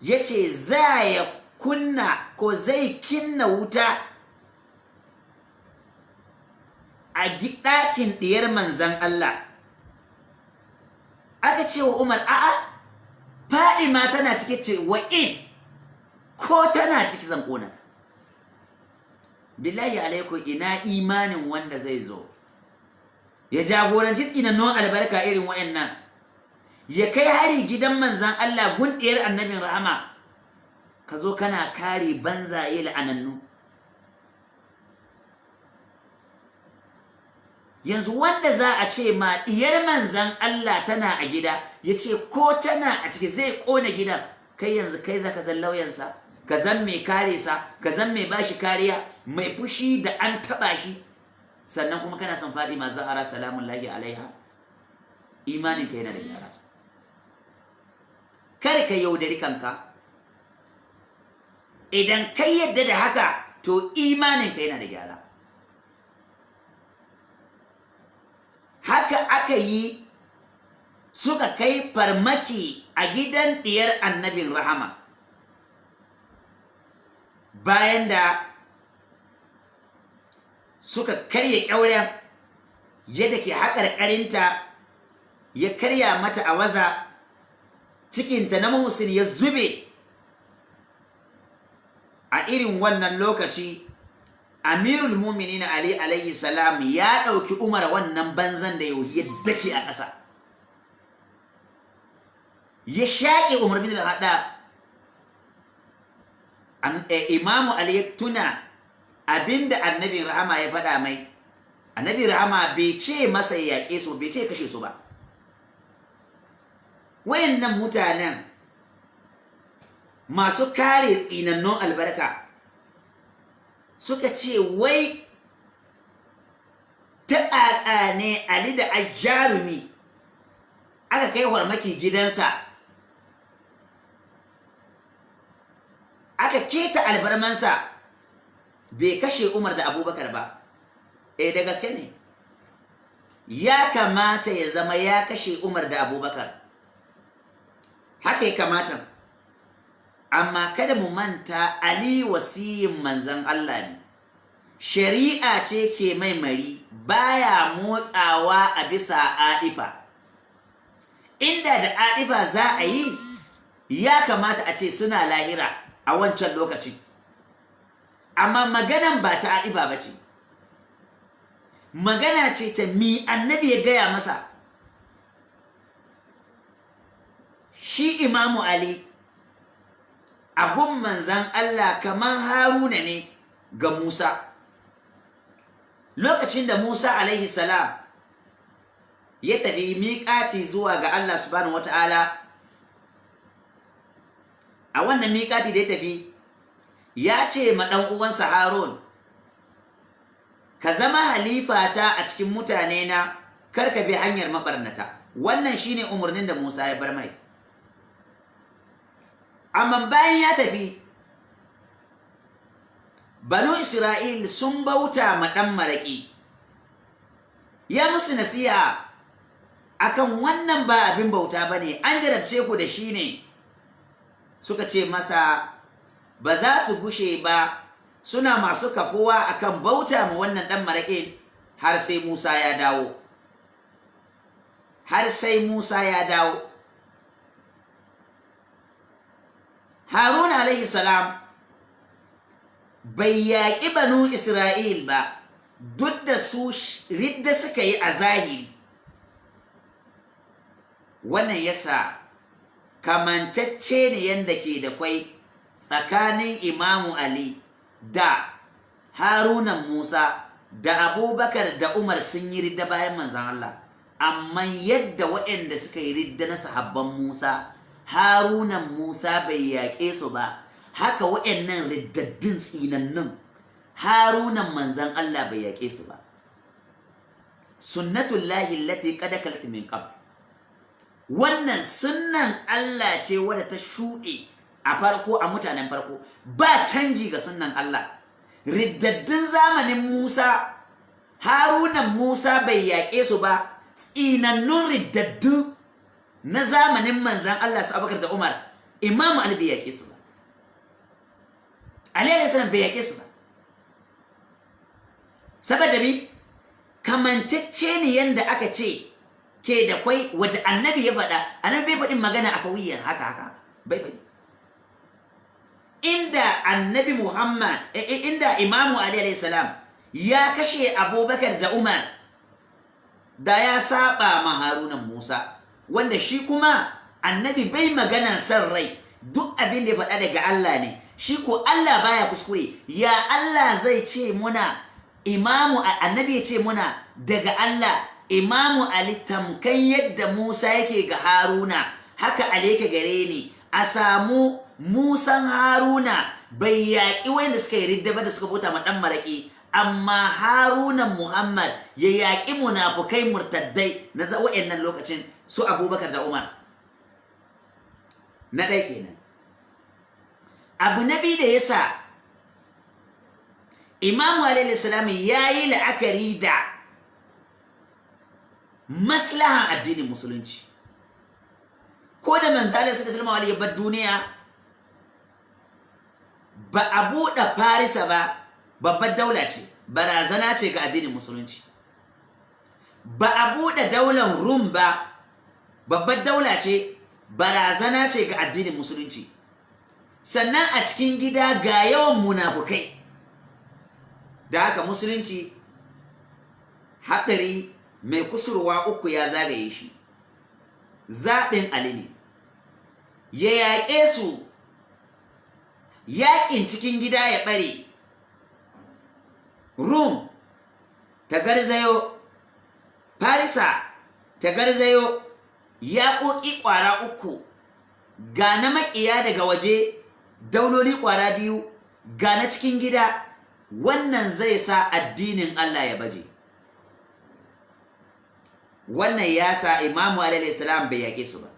ya ce za ya kunna ko zai kinna wuta a ɗakin ɗiyar Manzan Allah. Aka ce wa Umar, "A'a, Fadima tana ciki." Ce wa in ko tana ciki, zan ƙona ta. Billahi alaikum, ina imanin wanda zai zo ya jagoranci tsinannun albarka irin wa'annan, ya kai hari gidan Manzan Allah, gundiyar Annabin rahama, ka zo kana kare banzaye, la'anannu? Yanzu wanda za a ce ma diyar Manzan Allah tana a gida, ya ce ko tana a ciki zai kona gidan, kai yanzu kai za ka zan lauyansa, ka zan mai kare sa, ka zan mai bashi kariya, mai fushi da an taba shi, sannan kuma kana son Fadima Zahara salamun lahi alaiha? Imanin ka yana da gyara. Kar ka yaudari kanka. Idan kai yadda da haka, to imanin ka yana da gyara. Haka aka yi, suka kai farmaki a gidan diyar Annabin rahama bayan da suka karya ƙyauren yadda ke haƙarƙarinta, ya karya mata a waza, cikinta na Muhsin ya zube. A irin wannan lokaci Amirul Muminin Ali alayhi salam ya ɗauki Umar wannan banzan da yau ya dake a ƙasa, ya shaƙe Umar bin al-Khattab. Imamu Ali ya tuna abinda Annabi Rahama ya faɗa mai. Annabi Rahama bai ce masa ya yaƙe su, bai ce kashe su ba. Wayannan mutanen masu kare tsinannun albarka suka ce wai ta ƙaƙa ne Ali da ajarumi aka kai hormaki gidansa, aka keta albarmansa, bai kashe Umar da Abubakar ba. Eh, da gaske ne, ya kamata ya zama ya kashe Umar da Abubakar, haka ya kamata. Amma kada mu manta, Ali wasiyin manzan Allah ne, shari'a ce ke mai mari, baya motsawa a bisa adifa. Inda da adifa za a yi, ya kamata a ce suna lahira a wancan lokacin. Amma maganan ba ta adifa ba ce, magana ce ta mi Annabi ya gaya masa. Shi Imamu Ali a gun manzan Allah kamar Haruna ne ga Musa. Lokacin da Musa alaihi salam ya tafi miƙati zuwa ga Allah subhanahu wata'ala, a wannan miƙati da ya tafi, ya ce ma ɗan uwansa Harun, "Ka zama halifata a cikin mutane na, kar ka bi hanyar mabarnata." Wannan shine umarnin da Musa ya bar mai. Amma bayan ya tafi, Banu Isra'il sun bauta ma ɗan maraƙi. Ya musu nasiha akan wannan ba abin bauta ba ne, an jarabce ku da shi ne. Suka ce masa ba za su gushe ba suna masu kafuwa akan bauta ma wannan ɗan maraƙin har sai Musa ya dawo, har sai Musa ya dawo. Haruna alaihi salam bai yaƙi Banu Isra'il ba, duk da su ridda suka yi a zahiri. Wannan yasa kamantacce ne yanda ke da kwai tsakanin Imamu Ali da Harunan Musa da Abubakar da Umar sun yi ridda bayan manzan Allah. Amma yadda waɗanda suka yi ridda na sahabban Musa, Harunan Musa bai yaƙe su ba, haka waɗannan riddaddun tsinannun, Harunan manzan Allah bai yaƙe su ba. Sunnatullahi allati qad khalat min qabl. Wannan sunnan Allah ce wadda ta shuɗe a farko, a mutanen farko. Ba canji ga sunnan Allah. Riddaddun zamanin Musa, Harunan Musa bai yaƙe su ba. Tsinannun riddaddu na zamanin manzan Allah su Abubakar da Umar, Imam Ali bai yaƙe su ba. Ali alayhi salam bai yaƙe su ba. Saboda bi kamantacce ne yanda aka ce ke da kwai wadda Annabi ya faɗa. Annabi bai faɗin magana a fawiyar haka haka, bai faɗi. Inda Annabi Muhammad, inda Imamu Ali alayhi salam ya kashe Abubakar da Umar, da ya saba ma Harunan Musa, wanda shi kuma Annabi bai magana san rai, duk abin da ya faɗa daga Allah ne. Shi ko Allah baya kuskure. Ya Allah zai ce muna Imamu Annabi ya ce muna daga Allah Imamu Ali tamkan yadda Musa yake ga Haruna, haka Ali yake gare ni. A samu Musan Haruna bai yaƙi wanda suka yi ridda ba da suka bauta ma ɗan maraƙi, amma Haruna Muhammad ya yaƙi munafukai murtaddai na wa'annan lokacin su Abubakar da Umar. Na ɗaya kenan. Abu na biyu da yasa Imamu alayhi salam ya yi la'akari da maslahan addinin musulunci, ko da manzalin suka salama ya bar duniya, ba a buɗe Farisa ba, babbar daula ce, barazana ce ga addinin musulunci. Ba a buɗe daular Rum ba, babbar daula ce, barazana ce ga addinin musulunci. Sannan a cikin gida ga yawan munafukai. Da haka musulunci haɗari mai kusurwa uku ya zagaye shi. Zaɓin Ali ne ya yaƙe su, yaƙin cikin gida ya ɓare, Rum ta garzayo, Farisa ta garzayo, yaƙoƙi ƙwara uku, ga na maƙiya daga waje, dauloli ƙwara biyu, ga na cikin gida. Wannan zai sa addinin Allah ya baje. Wannan ya sa Imamu alaihi salam bai yaƙe su ba.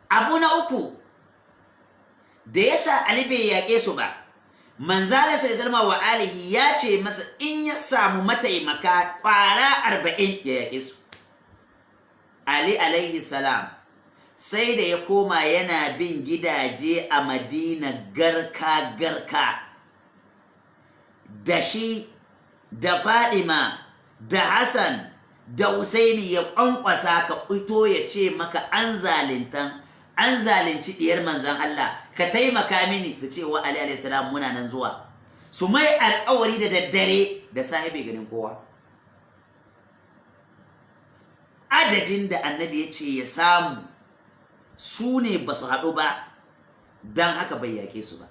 Abu na uku da ya sa Ali bai yaƙe su ba, manzala sallallahu wa alihi ya ce masa in ya samu mataimaka ƙwara 40 ya yaƙe su. Ali alaihi salam sai da ya koma yana bin gidaje a Madina garka garka, da shi da Fadima da Hassan da Husaini, ya kwankwasa, ka fito, ya ce maka an zalintan, an zalunci diyar manzan Allah, ka taimaka mini. Su ce wa Ali alayhi salam, muna nan zuwa. Su mai alƙawari da daddare, da sahibi ganin kowa. Adadin da annabi ya ce ya samu su ne ba su haɗu ba, don haka bai yaƙe su ba.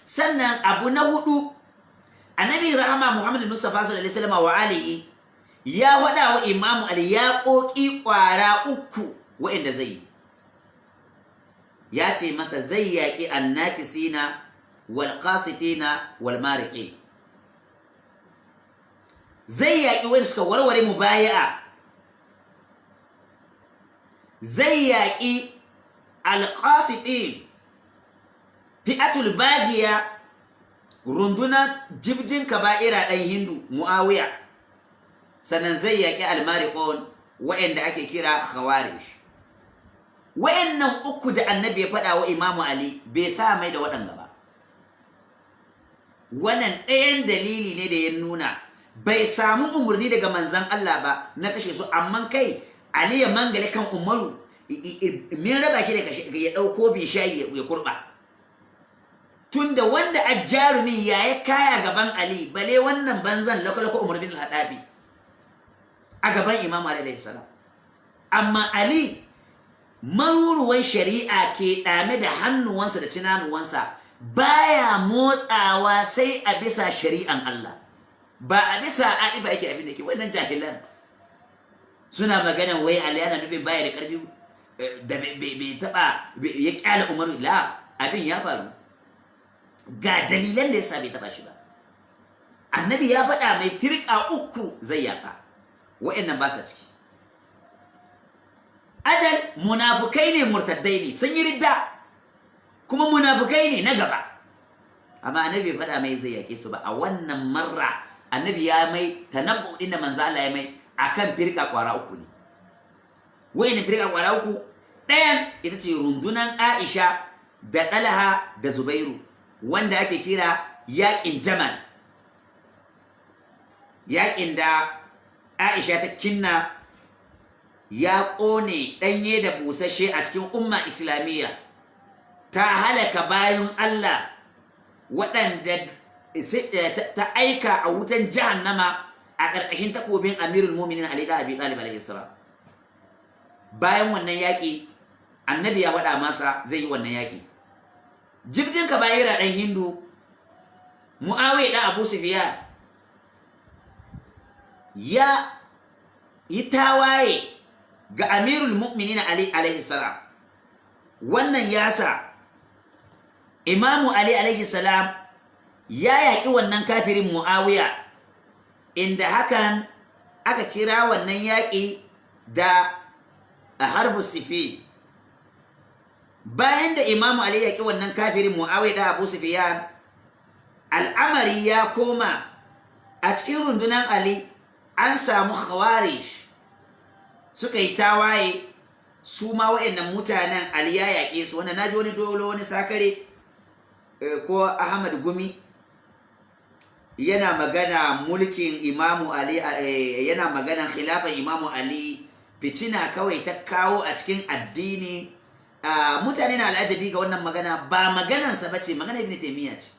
Sannan abu na hudu, annabi rahama Muhammadu Mustafa sallallahu alaihi wasallam wa alihi ya faɗa wa Imamu Ali ya ƙoƙi ƙwara uku waɗanda zai yi. Ya ce masa zai yaƙi annakisina wal qasitina wal mariqin, zai yaƙi wanda suka warware mubaya'a, zai yaƙi alqasitin, fi'atul bagiya, rundunar jibjin kaba'ira ɗan Hindu Muawiya, sannan zai yaƙi almariqun, wa'anda ake kira khawarij. Wa'annan uku da annabi ya faɗa wa Imamu Ali bai sa mai da waɗanga ba. Wannan ɗayan dalili ne da ya nuna bai samu umarni daga manzan Allah ba na kashe su. Amma kai Ali ya mangale kan Umaru, min raba shi da ya ɗauko bin shayi ya kurɓa, tunda wanda a jarumin ya yi kaya gaban Ali, bale wannan banzan lakwalakwa Umar bin Haɗabi a gaban Imam Ali alaihi salam. Amma Ali maruruwan shari'a ke ɗame da hannuwansa da cinanuwansa, baya motsawa sai a bisa shari'an Allah, ba a bisa adifa yake abin da ke. Wannan jahilan suna magana wai Ali yana nufin baya da ƙarfi da bai taɓa ya ƙyale Umaru. La, abin ya faru, ga dalilan da yasa bai taɓa shi ba. Annabi ya faɗa mai firka uku zai yaƙa, wa'annan ba sa ciki. Ajal munafukai ne, murtaddai ne, sun yi ridda kuma munafukai ne na gaba. Amma annabi bai faɗa mai zai yaƙe su ba. A wannan marra annabi ya mai tanabbu din da manzo Allah ya mai akan firka kwara uku ne. Wayannan firka kwara uku, ɗayan ita ce rundunan Aisha da Ɗalaha da Zubairu, wanda ake kira yaƙin Jamal, yaƙin da Aisha ta kinna, ya ƙone ɗanye da busashe a cikin umma islamiyya, ta halaka bayan Allah waɗanda ta aika a wutan jahannama a ƙarƙashin takobin Amirul Muminin Ali da Abi Talib alaihi salam. Bayan wannan yaƙi annabi ya faɗa masa zai yi wannan yaƙi. Jibjin kaba'ira ɗan Hindu Muawiya ɗan Abu Sufyan ya yi tawaye ga Amirul Mu'minin Ali alaihi salam. Wannan ya sa Imamu Ali alaihi salam ya yaƙi wannan kafirin Muawiya, inda hakan aka kira wannan yaƙi da harbu Siffin. Bayan da Imamu Ali yaƙi wannan kafirin Muawiya da Abu Sufyan, al'amari ya koma a cikin rundunar Ali an samu khawarij suka yi tawaye. Su ma wa'annan mutanen Ali ya yaƙe su. Wannan naji wani dolo, wani sakare, ko Ahmad Gumi, yana magana mulkin Imamu Ali, yana magana khilafan Imamu Ali fitina kawai ta kawo a cikin addini. Mutane na al'ajabi ga wannan magana. Ba maganansa ba ce, magana Ibn Taymiyyah ce.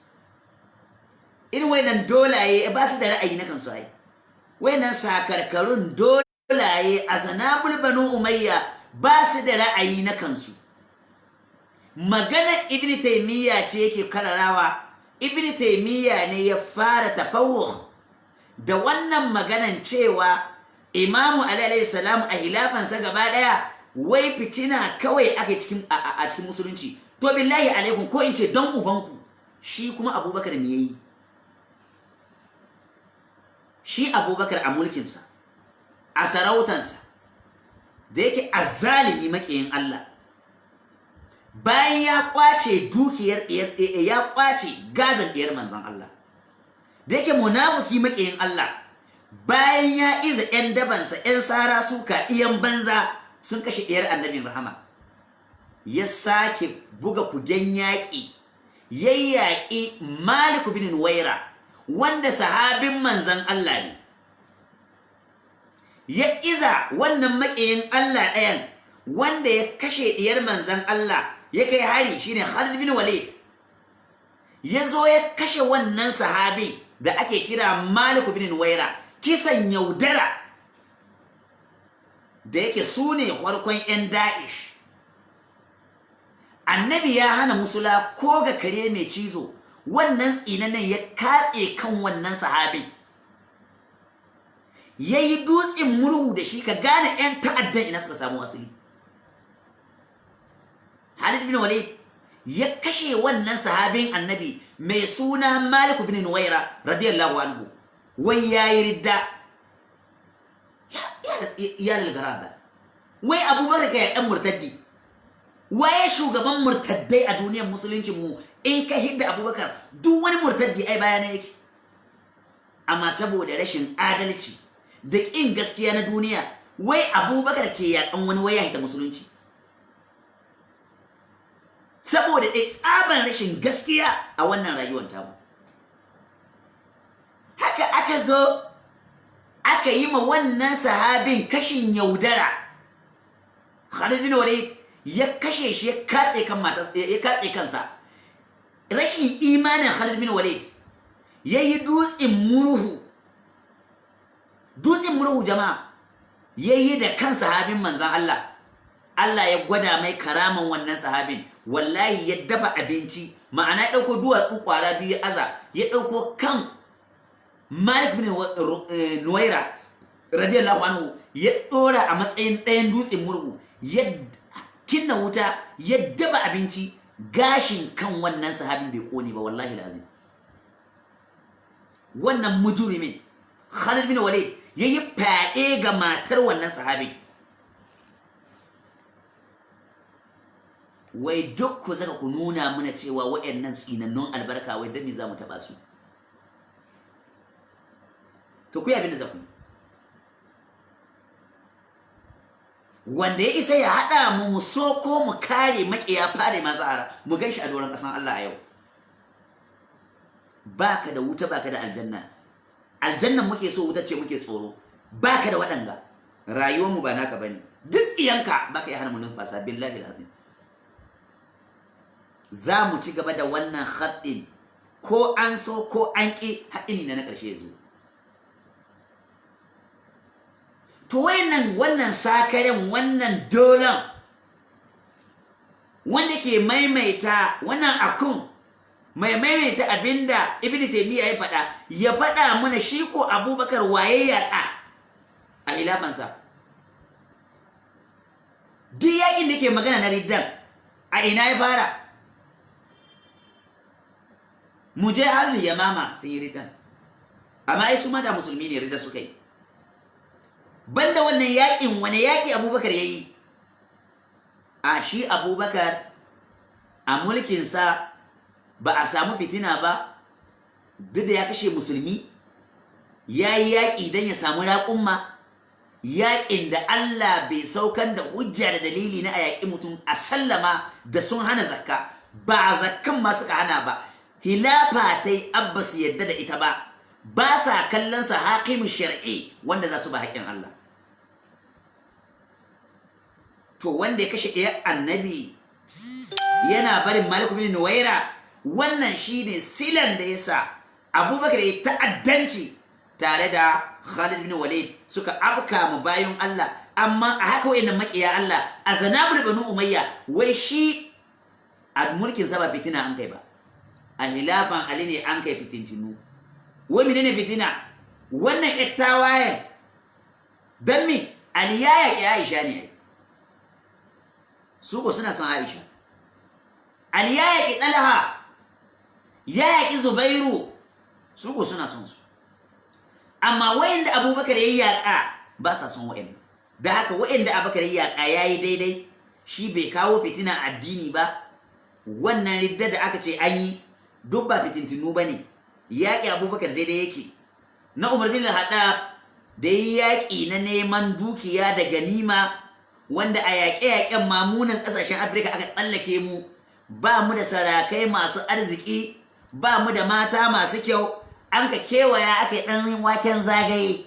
Irin wayannan dolaye ba su da ra'ayi na kansu. Ai wayannan sakarkarun dolaye a zanabul Banu Umayya ba su da ra'ayi na kansu. Magana Ibn Taymiya ce yake kararawa. Ibn Taymiya ne ya fara tafawuh da wannan maganan cewa Imamu Ali alayhi salam a hilafansa gaba daya wai fitina kawai ake cikin a cikin musulunci. To billahi alaikum, ko in ce don ubanku, shi kuma Abubakar me yayi? Shi Abubakar a mulkinsa, a sarautansa, da yake azzalimi, maƙiyin Allah, bayan ya kwace dukiyar, ya kwace gadon ɗiyar manzon Allah, da yake munafuki, maƙiyin Allah, bayan ya iza 'yan dabansa, 'yan sara suka, iyan banza, sun kashe ɗiyar annabin rahama, ya sake buga kugen yaƙi, ya yaƙi Malik bin Nuwaira, wanda sahabin manzon Allah ne. Ya iza wannan maƙiyin Allah ɗayan wanda ya kashe ɗiyar manzon Allah ya kai hari, shine Khalid bin Walid, ya zo ya kashe wannan sahabin da ake kira Malik bin Nuwaira, kisan yaudara. Da yake su ne farkon 'yan Da'ish, Annabi ya hana musula ko ga kare mai cizo, wannan tsinannen ya katse kan wannan sahabin, ya yi dutsen murhu da shi. Ka gane 'yan ta'addan ina suka samu asali. Khalid bin Walid ya kashe wannan sahabin Annabi mai suna Malik bin Nuwaira radiyallahu anhu, wai yayi ridda. Ya lalgaraba, wai Abubakar ka dan murtaddi. Waye shugaban murtaddai a duniyar musulunci mu? In ka hidda Abubakar, duk wani murtaddi ai bayana yake. Amma saboda rashin adalci da ƙin gaskiya na duniya, wai Abubakar ke yakan wani, wai ya hita musulunci, saboda ɗai tsaban rashin gaskiya a wannan rayuwar tamu. Haka aka zo aka yi ma wannan sahabin kashin yaudara. Khalid bin Walid ya kashe shi, ya katse kan matas, ya katse kansa. Rashin imanin Khalid bin Walid, ya yi dutsen murhu, dutsen murhu jama'a, ya yi da kan sahabin manzan Allah. Allah ya gwada mai karaman wannan sahabin. Wallahi ya dafa abinci, ma'ana ya ɗauko duwatsu ƙwara biyu ya aza, ya ɗauko kan Malik bin Nuwaira radiyallahu anhu ya ɗora a matsayin ɗayan dutsen murhu, ya kinna wuta, ya dafa abinci, gashin kan wannan sahabin bai kone ba. Wallahi lazim wannan mujrimin Khalid bin Walid ya yi fyaɗe ga matar wannan sahabin. Wai duk ku zaka ku nuna mana cewa waɗannan tsinannun albarka, wai dan me za mu taɓa su? To ku yi abin da za ku yi. Wanda ya isa ya haɗa mu mu so ko mu kare maƙiya fare mazahara, mu gan shi a doron ƙasan Allah a yau. Baka da wuta, baka da aljanna. Aljannan muke so, wuta ce muke tsoro. Baka da waɗanga. Rayuwar mu ba naka bane. Duk tsiyanka baka iya hana mu numfasa, billahi alazim. Za mu ci gaba da wannan haɗin ko an so ko an ƙi, haɗin ne na ƙarshe ya zo. To wayannan, wannan sakaren, wannan dolan wanda ke maimaita wannan akun, mai maimaita abinda Ibn Taymiyyah ya faɗa, ya faɗa mana shi ko Abubakar waye yaƙa a hilafansa? Duk yaƙin da ke magana na riddan, a ina ya fara? Mu je har Yamama, sun yi riddan, amma ai su ma da musulmi ne, ridda suka yi. Banda wannan yaƙin, wani yaƙi Abubakar ya yi? A shi Abubakar a mulkinsa ba a samu fitina ba, duk da ya kashe musulmi, ya yi yaƙi don ya samu raƙumma, yaƙin da Allah bai saukan da hujja da dalili na a yaƙi mutum a sallama da sun hana zakka. Ba zakkan ma suka hana ba, hilafa ta yi abba su yadda da ita ba, ba sa kallon sa hakimin shar'i wanda za su ba haƙin Allah. To wanda ya kashe ɗaya annabi yana barin Malik bin Nuwaira, wannan shine silan da yasa Abubakar ya ta'addanci tare da Khalid bin Walid, suka afka mu bayan Allah. Amma a haka wayannan makiya Allah a zanabul Banu Umayya, wai shi a mulkin sa ba fitina an kai ba, a hilafan Ali ne an kai fitintinu. Wai menene fitina? Wannan ittawayen dan me? Ali ya yaƙi Aisha ne ai, su ko suna son Aisha. Ali ya yaƙi Talha, ya yaƙi Zubairu, su ko suna son su. Amma wayanda Abubakar ya yaƙa ba sa son wayannan. Da haka wayanda Abubakar ya yaƙa yayi daidai, shi bai kawo fitina addini ba. Wannan ridda da aka ce an yi duk ba fitintinu ba ne. Yaƙi Abubakar daidai yake. Na Umar bin Haɗab da yi yaƙi na neman dukiya da ganima, wanda a yaƙe-yaƙen mamunan ƙasashen Afirka aka tsallake mu, ba mu da sarakai masu arziki, ba mu da mata masu kyau, an ka kewaya aka yi ɗan waken zagaye,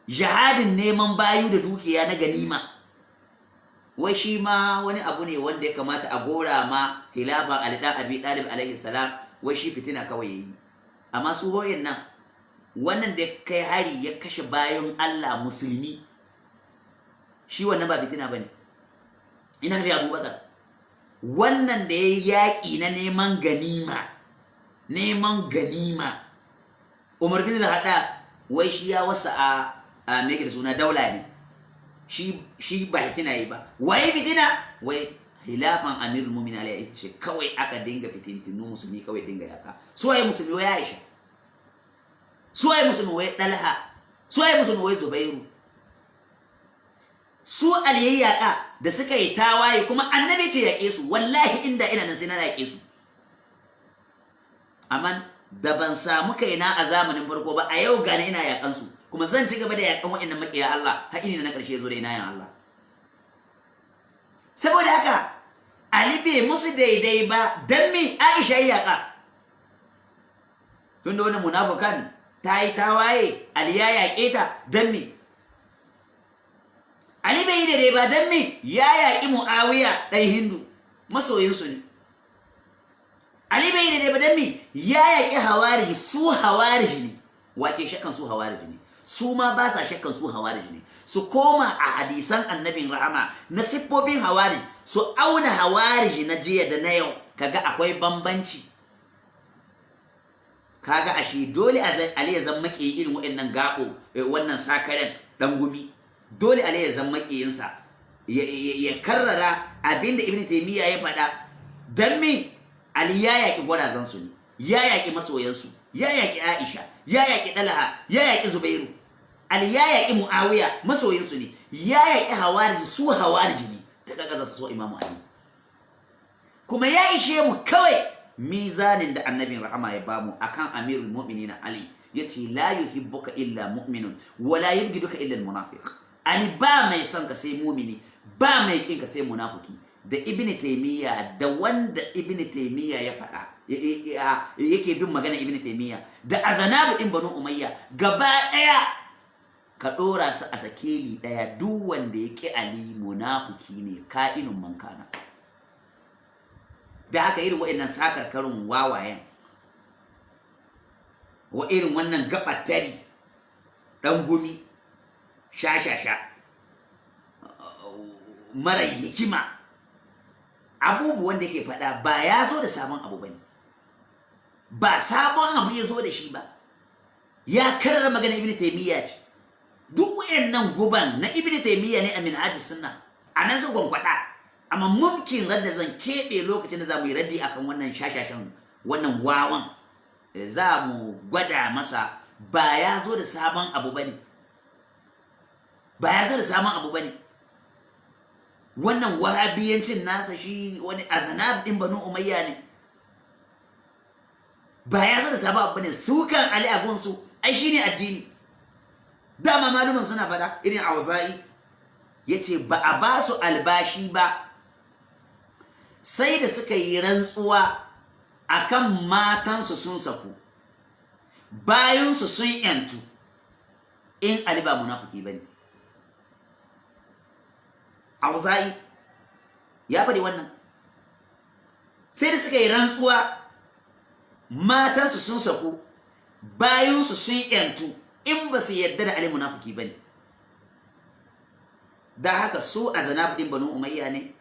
jihadin neman bayu da dukiya na ganima, wai shi ma wani abu ne wanda ya kamata a gora ma khilafa Ali dan Abi Talib alaihi salam, wai shi fitina kawai yayi. Amma su hoyin nan, wannan da kai hari ya kashe bayan Allah musulmi, shi wannan ba fitina bane. Ina nufi Abubakar, wannan da ya yaƙi na neman ganima, neman ganima. Umar bin Hada wai shi ya wasa a me da suna daula ne, shi ba fitina yi ba. Waye fitina? Wai khilafan Amirul Mu'minin alayhi ce kawai aka dinga fitintinu, musulmi kawai dinga yaka. Su waye musulmi? Wai Aisha. Su waye musulmi? Wai Dalha. Su waye musulmi? Wai Zubairu. Su aliyayyaka da suka yi tawaye, kuma Annabi ce yaƙe su. Wallahi inda ina nan sai na yaƙe su, amma da ban samu kaina a zamanin farko ba, a yau gane ina yaƙan su, kuma zan ci gaba da yaƙan waɗannan maƙiya Allah har ina na ƙarshe zo da ina yan Allah. Saboda haka Ali bai musu daidai ba. Dan me? Aisha ya yaƙa, tunda wannan munafukan ta yi tawaye, Ali ya yaƙe ta. Dan me Ali bai yi daidai ba? Dan me? Ya yaƙi Muawiya ɗan Hindu, masoyinsu ne. Ali bai yi daidai ba. Dan me? Ya yaƙi Hawariji, su Hawariji ne. Wake shakkan su Hawariji ne? Su ma ba sa shakkan su Hawariji ne. Su koma a hadisan Annabin rahama na siffofin Hawariji, su auna Hawariji na jiya da na yau, kaga akwai bambanci. Kaga ashe dole Ali ya zama maƙiyi irin waɗannan gaɓo, wannan sakaren ɗan gumi. Dole Ali ya zama maƙiyinsa, ya karrara abinda Ibn Taymiya ya faɗa. Dan me? Ali ya yaƙi gwarazansu ne, ya yaƙi masoyansu, ya yaƙi Aisha, ya yaƙi Dalha, ya yaƙi Zubairu. Ali ya yaƙi Muawiya, masoyinsu ne, ya yaƙi Hawariji, su Hawariji ne. Ta kaga za su so Imamu Ali? Kuma ya ishe mu kawai mizanin da Annabin rahama ya bamu akan Amirul Mu'minin Ali, yace: "La yuhibbuka illa mu'minun wa la yubghiduka illa al-munafiq." Ali ba mai son ka sai mumini, ba mai kin ka sai munafiki. Da Ibn Taymiya, da wanda Ibn Taymiya ya faɗa yake bin magana Ibn Taymiya, da azanabu din Banu Umayya gaba ɗaya, ka ɗora su a sakeli ɗaya. Duk wanda ya ƙi Ali munafiki ne, ka'inun mankana. Da haka irin waɗannan sakarkarin wawayen, wa irin wannan gabatari ɗan gumi sha-sha-sha mara hikima, abubuwan da ke faɗa ba ya zo da sabon abu ba ne, ba sabon abu ya zo da shi ba, ya karar magana Ibn Taymiya ce. Duk wayannan guban na Ibn Taymiya ne a Minhajus Sunna, a nan su gwankwada. Amma mumkin radda zan keɓe lokacin da za mu yi raddi akan wannan shashashan, wannan wawan, za mu gwada masa ba ya zo da sabon abu bane, ba ya zo da sabon abu bane. Wannan wahabiyancin nasa, shi wani azanab din Banu Umayya ne, ba ya zo da sabon abu bane. Sukan Ali abun su ai shine addini. Dama maluman suna faɗa, irin Auza'i yace ba a ba su albashi ba sai da suka yi rantsuwa akan matansu sun saku, bayansu sun yantu, in Ali ba munafiki bane. Auza'i ya faɗi wannan, sai da suka yi rantsuwa matansu sun saku. Bayansu sun yantu in ba su yadda da Ali munafiki ba ne. Da haka su a zanab din Banu Umayya ne,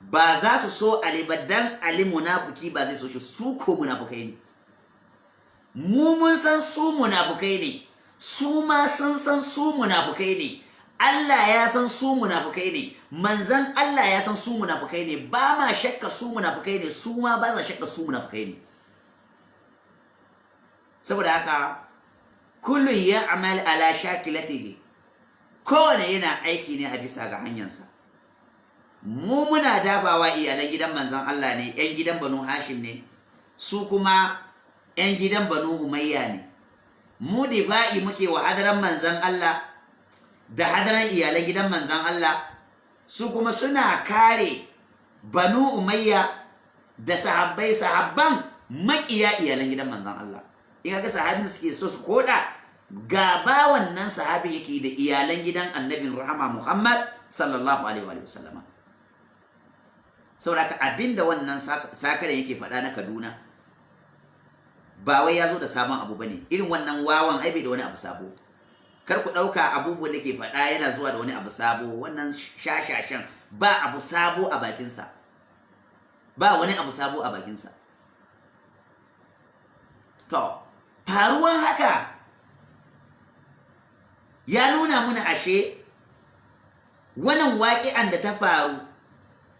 ba za su so Ali ba, dan Ali munafiki ba zai so shi. Su ko munafukai ne. Mu mun san su munafukai ne, su ma sun san su munafukai ne. Allah ya san su munafukai ne, manzan Allah ya san su munafukai ne. Ba ma shakka su munafukai ne, su ma ba za shakka su munafukai ne. Saboda haka kullun ya amal ala shakilatihi, kowane yana aiki ne a bisa ga hanyarsa. Mu muna dafawa iyalan gidan manzon Allah ne, 'yan gidan Banu Hashim ne, su kuma 'yan gidan Banu Umayya ne. Mu difa'i muke wa hadaran manzon Allah da hadaran iyalan gidan manzon Allah, su kuma suna kare Banu Umayya da sahabbai, sahabban makiya iyalan gidan manzon Allah. In ga sahabin suke so su koda gaba, wannan sahabin yake da iyalan gidan annabin rahama Muhammad sallallahu alaihi wa sallama. Saboda haka abinda wannan sakare yake faɗa na Kaduna ba wai ya zo da sabon abu bane. Irin wannan wawan ai bai da wani abu sabo. Kar ku ɗauka abubuwan da ke faɗa yana zuwa da wani abu sabo. Wannan shashashan ba abu sabo a bakinsa, ba wani abu sabo a bakinsa. To, faruwan haka ya nuna muna ashe wannan waƙi'an da ta faru,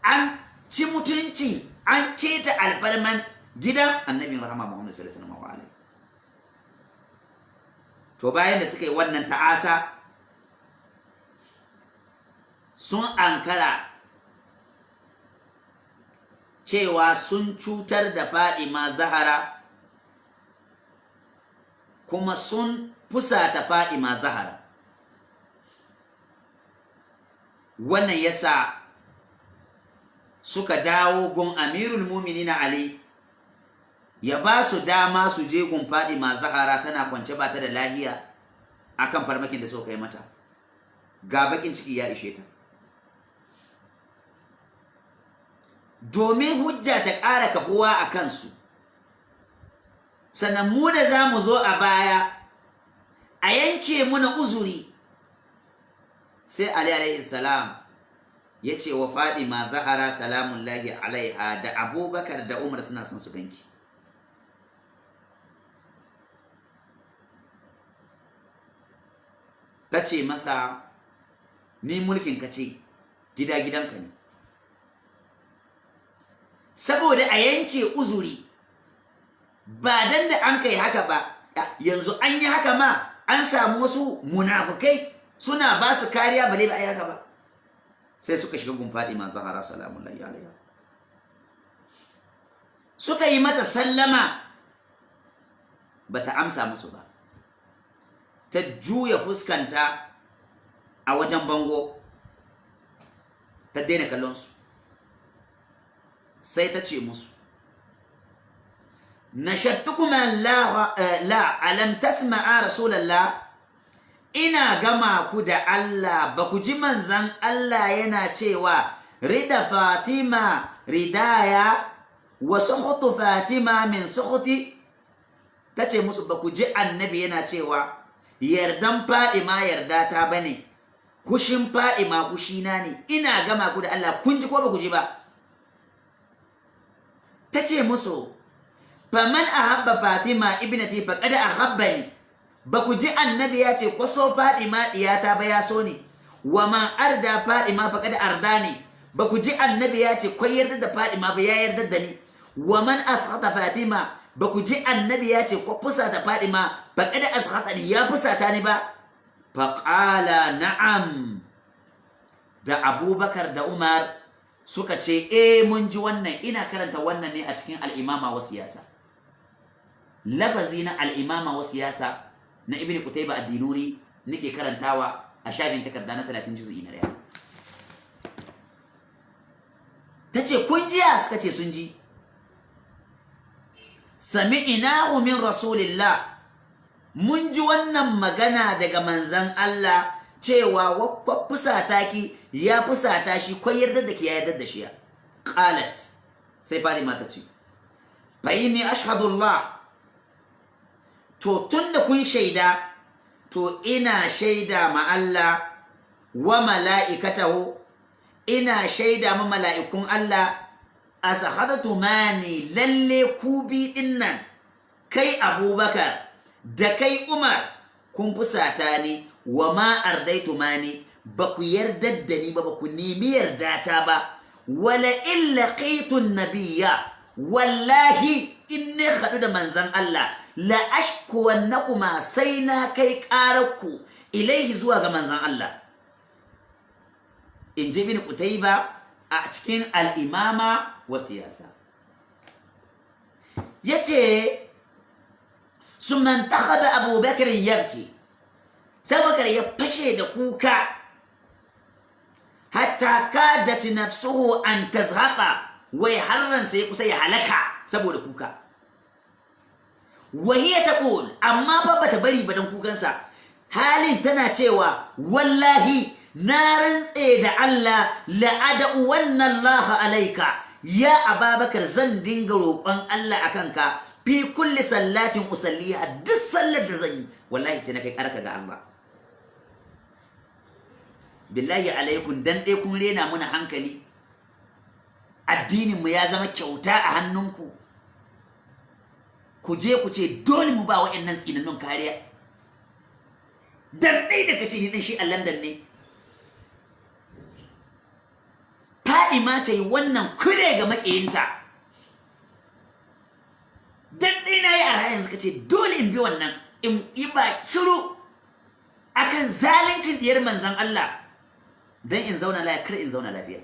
an ci mutunci, an keta alfarman gidan annabin rahama Muhammad sallallahu alaihi. To, bayan da suka yi wannan ta'asa, sun ankara cewa sun cutar da Fadima Zahara kuma sun fusata Fadima Zahara. Wannan yasa suka dawo gun Amirul Muminina Ali ya ba su dama su je gun Fadima Zahara, tana kwance ba ta da lahiya, akan farmakin da suka kai mata. Ga bakin ciki ya ishe ta. Domin hujja ta ƙara kafuwa a kansu, sannan mu da za mu zo a baya a yanke muna uzuri, sai Ali alaihi salam ya ce wa Fadima Zahara salamun lahi alaiha da Abubakar da Umar suna son su ganki. Ta ce masa, ni mulkin ka ce, gida gidanka ne. Saboda a yanke uzuri, ba dan da an kai haka ba, yanzu an yi haka ma an samu wasu munafukai suna ba su kariya, bale ba a yi haka ba. Sai suka shiga gun Fadima Zahara salamun lahi alaiha, suka yi mata sallama, bata amsa musu ba. Ta juya fuskanta a wajen bango, ta daina kallon su. Sai ta ce musu, nashattukuma la la alam tasma'a rasulallah, ina gama ku da Allah, ba ku ji manzan Allah yana cewa rida Fatima ridaya wa suhutu Fatima min suhuti? Ta ce musu, ba ku ji annabi yana cewa yardan Fadima yarda ta bane, hushin Fadima hushina ne? Ina gama ku da Allah, kun ji ko ba ku ji ba? Ta ce musu, faman ahabba Fatima ibnati faqad ahabbani, ba ku ji annabi ya ce ko so Fadima diyata ba ya so ne? Wa man arda Fadima faqad ardani, ba ku ji annabi ya ce ko yarda da Fadima ba ya yarda da ni? Wa man askhata Fatima, ba ku ji annabi ya ce ko fusata Fadima faqad askhatani, ya fusata ni ba? Faqala na'am. Da Abubakar da Umar suka ce eh, mun ji wannan. Ina karanta wannan ne a cikin Al'imama wa Siyasa, lafazi na Al'imama wa Siyasa na Ibn Qutayba ad-Dinuri nake karantawa, a shafin takarda na 30, juz'i na 1. Tace, kun jiya? Suka ce sun ji. Sami'nahu min rasulillah, mun ji wannan magana daga manzan Allah cewa wa fusata ki ya fusata shi, ko yarda da ki ya yarda da shi. Qalat, sai Fatima ta ce, fa inni ashhadu Allah, To tun da kun shaida, to ina shaida ma Allah wa mala'ikatahu, ina shaida ma mala'ikun Allah, asahadatu mani, lalle ku bi dinnan, kai Abubakar da kai Umar, kun fusata ni, wa ma ardaitu mani, ba ku yarda da ni ba, ba ku nemi yarda ta ba. Wala in laqitu nabiyya, wallahi in ne haɗu da manzan Allah, la ashkuwannakuma, sai na kai ƙararku ilaihi, zuwa ga manzan Allah, in ji bin Qutayba a cikin Al'imama wa Siyasa. Yace summa intakhaba Abu Bakr yabki, sai Bakar ya fashe da kuka, hatta kadat nafsuhu an tazhaqa, wai har ransa ya kusa ya halaka saboda kuka. Wa hiya taqul, amma fa bata bari ba dan kukansa, halin tana cewa, wallahi na rantse da Allah, la'ada'u wannan Allah alaika ya Ababakar, zan dinga roƙon Allah akan ka, fi kulli sallatin usalliha, duk sallar da zan yi, wallahi sai na kai ƙarka ga Allah. Billahi alaikum, dan dai kun rena muna hankali, addinin mu ya zama kyauta a hannunku, ku je ku ce dole mu ba wa'annan tsinannun kariya dan dai da kace ni dan shi a London ne. Fadima ta yi wannan kure ga makiyinta, dan dai na yi arha, yanzu kace dole in bi wannan, in yi ba shiru akan zaluncin diyar manzon Allah dan in zauna lafiya, kar in zauna lafiya.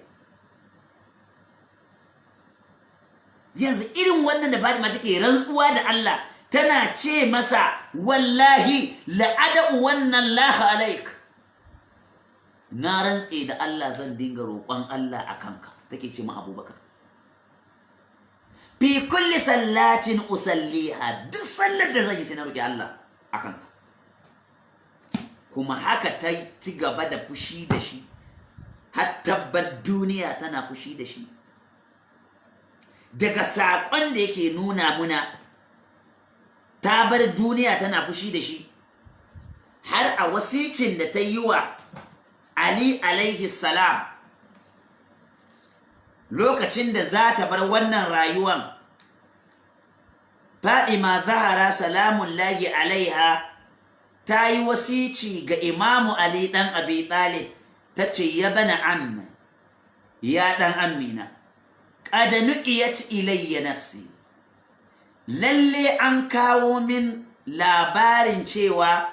Yanzu irin wannan da Fatima take rantsuwa da Allah, tana ce masa, wallahi la'ada'u wannan laha alaik, na rantse da Allah zan dinga roƙon Allah a kanka, take ce ma Abubakar, fi kulli sallatin usalliha, duk sallar da zan yi sai na roƙi Allah a kanka. Kuma haka ta ci gaba da fushi da shi har tabbar duniya tana fushi da shi. Daga saƙon da yake nuna muna, ta bar duniya tana fushi da shi, har a wasicin da ta yi wa Ali alaihi salam lokacin da za ta bar wannan rayuwan, Fadima Zahara salamun lahi alaiha ta yi wasici ga Imamu Ali ɗan Abi Talib, ta ce, ya bana amma, ya ɗan amina, qad nu'iyat ilayya nafsi, lalle an kawo min labarin cewa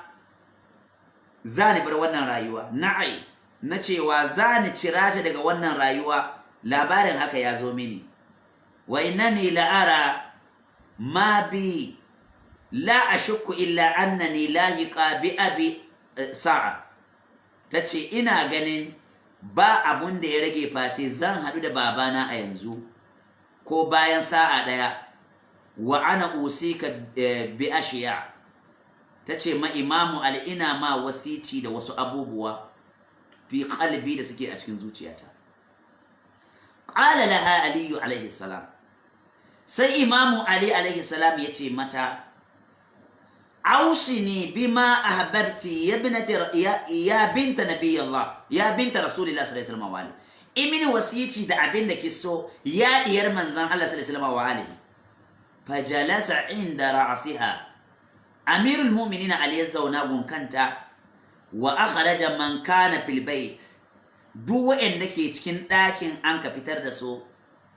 za ni bar wannan rayuwa, na'ai na cewa za ni cira shi daga wannan rayuwa, labarin haka ya zo mini. Wa innani la'ara ma bi la ashukku illa annani lahiqa bi abi sa'a, tace ina ganin ba abun da ya rage face zan haɗu da babana a yanzu ko bayan sa'a ɗaya. Wa ana usika bi ashiya, tace ma Imamu Ali, ina ma wasici da wasu abubuwa, fi qalbi, da suke a cikin zuciyata. Qala laha Aliyu alaihi salam, sai Imamu Ali alaihi salam ya ce mata, ausini bima ahbabti ya binati ya binta nabiy Allah, ya binta Rasulillah sallallahu alaihi wasallam, imini wasici da abin da kiso, ya diyar manzon Allah sallallahu alaihi wasallam. Fajalasa inda ra'siha, Amirul Mu'minin Ali ya zauna gunkanta, wa akhraja man kana fil bait, duk waɗanda ke cikin ɗakin an ka fitar da su.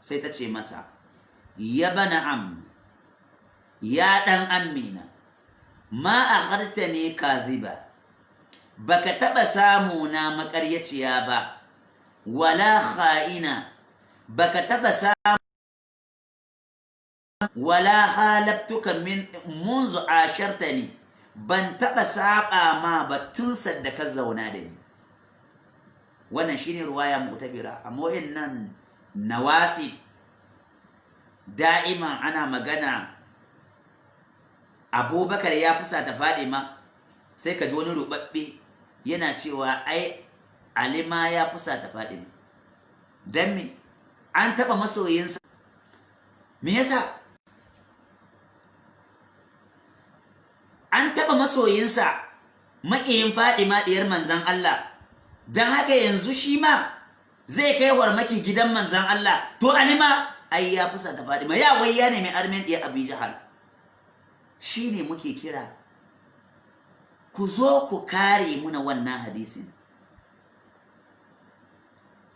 Sai ta ce masa, ya bana am, ya ɗan amina, ma akhartani kadhiba, baka taɓa samu na maƙaryaciya ba, wala kha'ina, baka taɓa samu, wala halabtuka min munzu ashartani, ban taɓa saɓa ma ba tun sadda ka zauna da ni. Wannan shine ruwaya mu'tabira. Amma wayannan nawasi da'ima ana magana Abubakar ya fusata Fadima, sai ka ji wani rubabbe yana cewa ai Ali ma ya fusata Fadima. Dan me an taba masoyinsa? Me yasa? taɓa masoyinsa, maƙiyin Fadima ɗiyar manzan Allah, don haka yanzu shi ma zai kai hormaki gidan manzan Allah. To Ali ma ai ya fusa ta Fadima, ya wai ya nemi armen ɗiyar Abi Jahal. Shi ne muke kira ku zo ku kare muna wannan hadisin.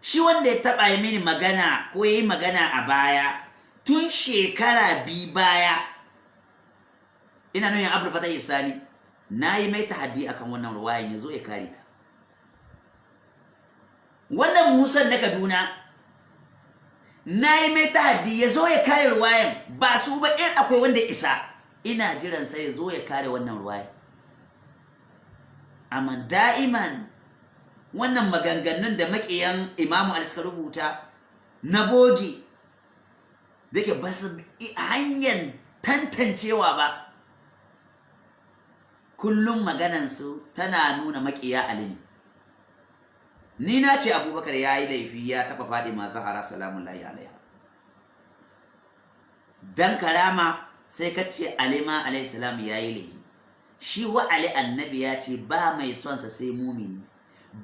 Shi wanda ya taɓa yi mini magana ko ya yi magana a baya, tun shekara 2 baya, ina nuhin Abdul Fatah Sani, na yi mai tahaddi akan wannan ruwayan, ya zo ya kare ta. Wannan Musan na Kaduna, na yi mai tahaddi ya zo ya kare ruwayan. Ba su ba, in akwai wanda isa, ina jiran sai ya zo ya kare wannan ruwayan. Amma da'iman wannan maganganun da maƙiyan Imamu Ali suka rubuta na bogi, da ke ba su hanyar tantancewa ba, kullum maganansu tana nuna maƙiya Ali ne. Ni na ce Abubakar ya yi laifi, ya taɓa Fadima Zahara salamullahi alaiha. Dan karama sai ka ce Ali ma alaihi salam ya yi laifi. Shi wa Ali, annabi ya ce ba mai sonsa sai mumini,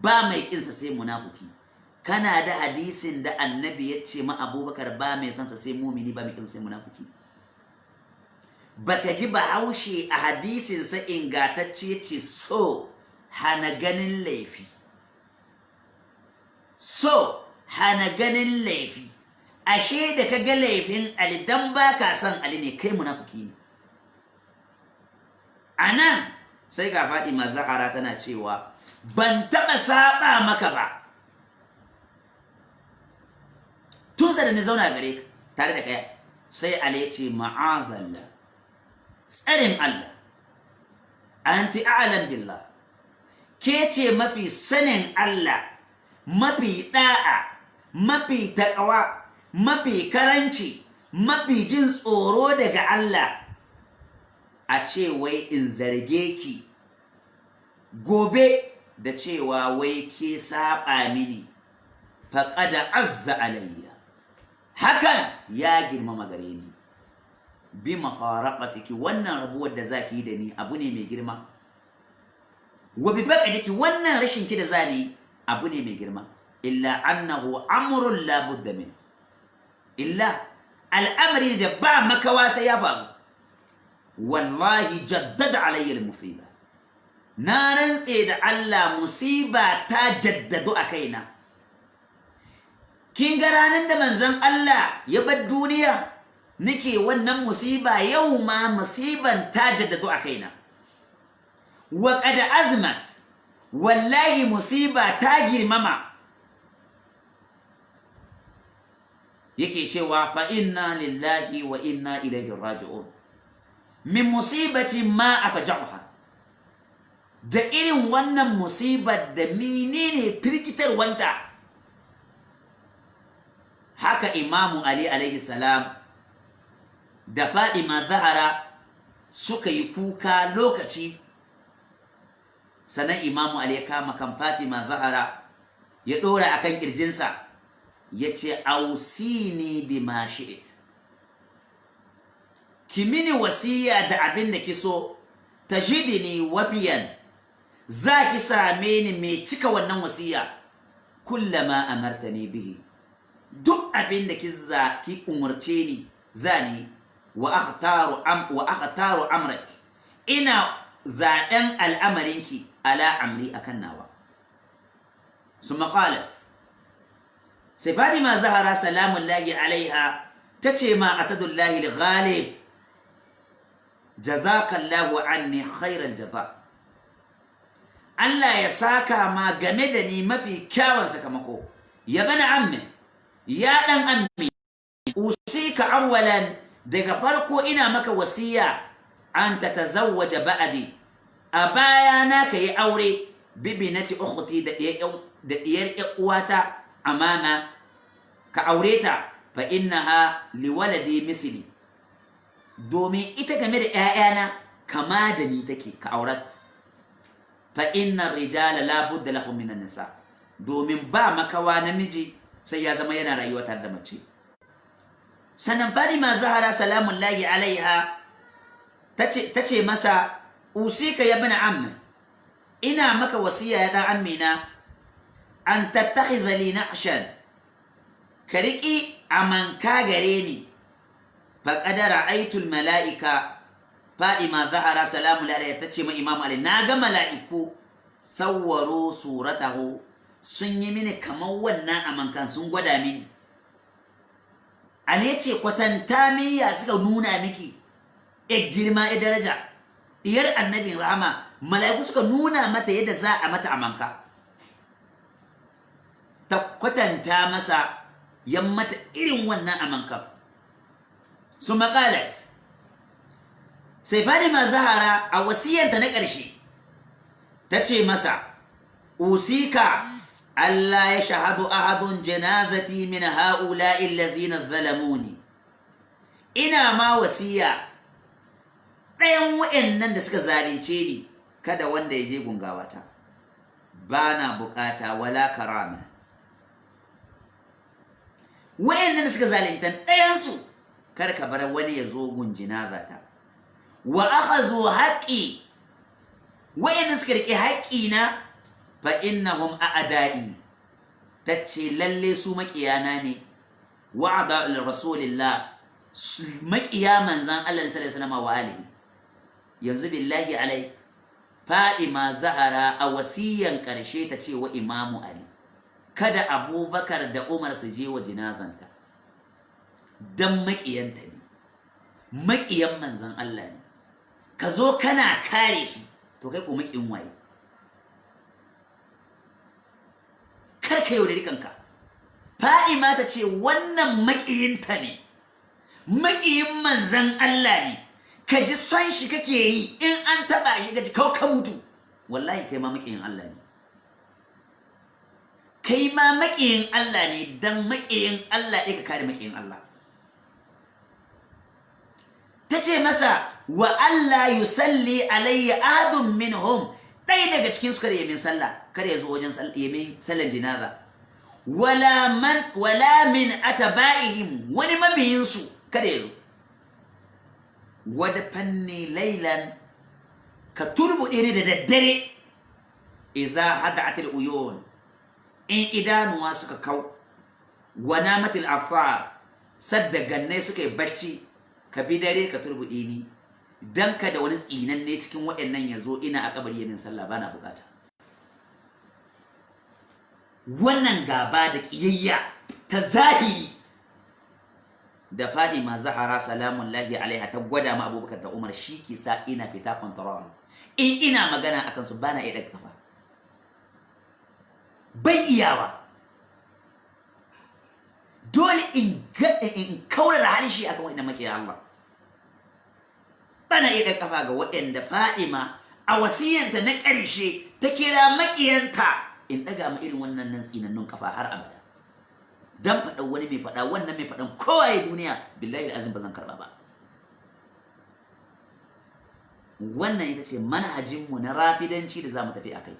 ba mai kinsa sai munafuki. Kana da hadisin da annabi ya ce ma Abubakar ba mai sonsa sai mumini, ba mai kinsa sai munafuki? Baka ji Bahaushe a hadisinsa ingatacce ya ce so hana ganin laifi, so hana ganin laifi? Ashe da ka ga laifin Ali, dan ba ka son Ali ne, kai munafuki ne. A nan sai ga Fadima Zahara tana cewa ban taɓa saba maka ba tun da ni zauna gare ka tare da kaya. Sai Ali ya ce ma'azallah, tsarin Allah, anti a'lam billah, ke ce mafi sanin Allah, mafi da'a, mafi taƙawa, mafi karanci, mafi jin tsoro daga Allah. A ce wai in zarge ki gobe da cewa wai ke saba mini, faqad azza alayya, hakan ya girmama gare ni. Bi mafaraqatiki, wannan rabuwar da zaki yi da ni abu ne mai girma. Wa bi faqadiki, wannan rashin ki da zani abu ne mai girma. Illa annahu amrun la budda min, illa al'amari da ba makawa sai ya faru. Wallahi jaddada alayya al-musiba, na rantse da Allah musiba ta jaddadu a kaina. Kin ga ranar da manzon Allah ya bar duniya nake wannan musiba, yau ma musiban ta jaddadu a kaina. Wa qad azmat, wallahi musiba ta girmama. Yake cewa fa inna lillahi wa inna ilaihi raji'un min musibati ma afja'uha, da irin wannan musibar da menene firgitarwanta. Haka Imamu Ali alaihi salam da Fadima Zahara suka yi kuka lokaci. Sannan Imamu Ali ya kama kan Fatima Zahara ya ɗora akan ƙirjinsa, ya ce ausini bima shi'it, ki mini wasiya da abin da ki so, tajidini wafiyan, za ki same ni mai cika wannan wasiya. Kullama amartani bihi, duk abin da ki za ki umarce ni zani. Wa akhtaru am wa akhtaru amrak, ina zaɓen al'amarinki ala amri, akan nawa. Summa qalat, sai Fatima Zahara salamullahi alaiha tace ma Asadullahi al-Ghalib, jazakallahu anni khairal jaza, Allah ya saka ma game da ni mafi kyawun sakamako. Ya bana amme, ya dan ammi, usika awwalan, daga farko ina maka wasiya, an tatazawwaja ba'di, a baya na ka yi aure, bibinati ukhti, da diyar uwata amama, ka aure ta. Fa innaha liwaladi misli, domin ita game da ‘ya'yana kama da ni take, ka aurat. Fa inna rijala la budda lahum minan nisa, domin ba makawa namiji sai ya zama yana rayuwa tare da mace. Sannan Fatima Zahara salamullahi alaiha tace masa Usika ya bin amma, ina maka wasiya ya dan amina, an tattakhiza li naqshan, ka riƙi amanka gare ni. Faqad ra'aytu mala'ika. Fadima Zahara salamu alaiha ta ce ma Imam Ali, na ga mala'iku sawwaro suratahu, sun yi mini kamar wannan amankan, sun gwada mini. Ali ya ce, kwatanta min ya suka nuna miki, ya girma ya daraja, diyar annabin rahama, mala'iku suka nuna mata yadda za a mata amanka. Ta kwatanta masa, ya mata irin wannan amankan. Su maƙalat, sai Fadima Zahara a wasiyanta na ƙarshe ta ce masa, usika Allah ya shahadu ahadun janazati min ha'ula'i allazina zalamuni. Ina ma wasiya, ɗayan wa'annan da suka zalunce ni, kada wanda ya je gungawata, ba na bukata wala karama. Wa'annan da suka zalunta, ɗayansu kar ka bar wani ya zo gun jinazata. Wa akhazu haqqi, wa'annan suka rike haƙƙina, fa innahum a'da'i, tace lalle su maƙiyana ne, wa'ada rasulillah, maƙiya manzan Allah sallallahu alaihi wasallam wa alihi. Yanzu billahi alai, Fadima Zahara a wasiyan ƙarshe ta ce wa Imamu Ali kada Abubakar da Umar su je wa jinazanta dan maƙiyanta ne, maƙiyan manzan Allah ne. Ka zo kana kare su, to kai ko maƙiyin waye? Kar ka yaudari kanka. Fadima ta ce wannan maƙiyinta ne, maƙiyin manzan Allah ne. Ka ji son shi kake yi, in an taɓa shi ka ji kau ka mutu, wallahi kai ma maƙiyin Allah ne, kai ma maƙiyin Allah ne. Dan maƙiyin Allah ɗaya ka kare maƙiyin Allah. Ta ce masa, wa Allah yusalli alayya ahadun minhum, ɗaya daga cikin su kada ya min sallah, kada ya zo wajen ya min sallan jinaza, wala man wala min atba'ihim, wani mabiyin su kada ya zo. Wada fanni lailan, ka turbuɗe ni da daddare, iza hada'atil uyun, in idanuwa suka kau, wa namatil afar, sadda gannai suka yi bacci, ka bi dare ka turbuɗe ni, dan ka da wani tsinanne cikin waɗannan ya zo ina a kabari yamin sallah, bana bukata. Wannan gaba da ƙiyayya ta zahiri da Fadima Zahara salamun lahi alaiha ta gwada ma Abubakar da Umar, shi ke sa ina fita control. In ina magana akan su, bana iya daga kafa, ban iyawa. Dole in kaurara harshe akan waɗannan makiya Allah. Bana iya daga kafa ga waɗanda Fadima a wasiyanta na ƙarshe ta kira makiyanta, in ɗaga ma irin wannan nan tsinannun kafa har abada. Dan faɗan wani mai faɗa, wannan mai faɗan kowa ya duniya, billahi azim ba zan karɓa ba. Wannan ita ce manhajinmu na rafidanci da za mu tafi a kai.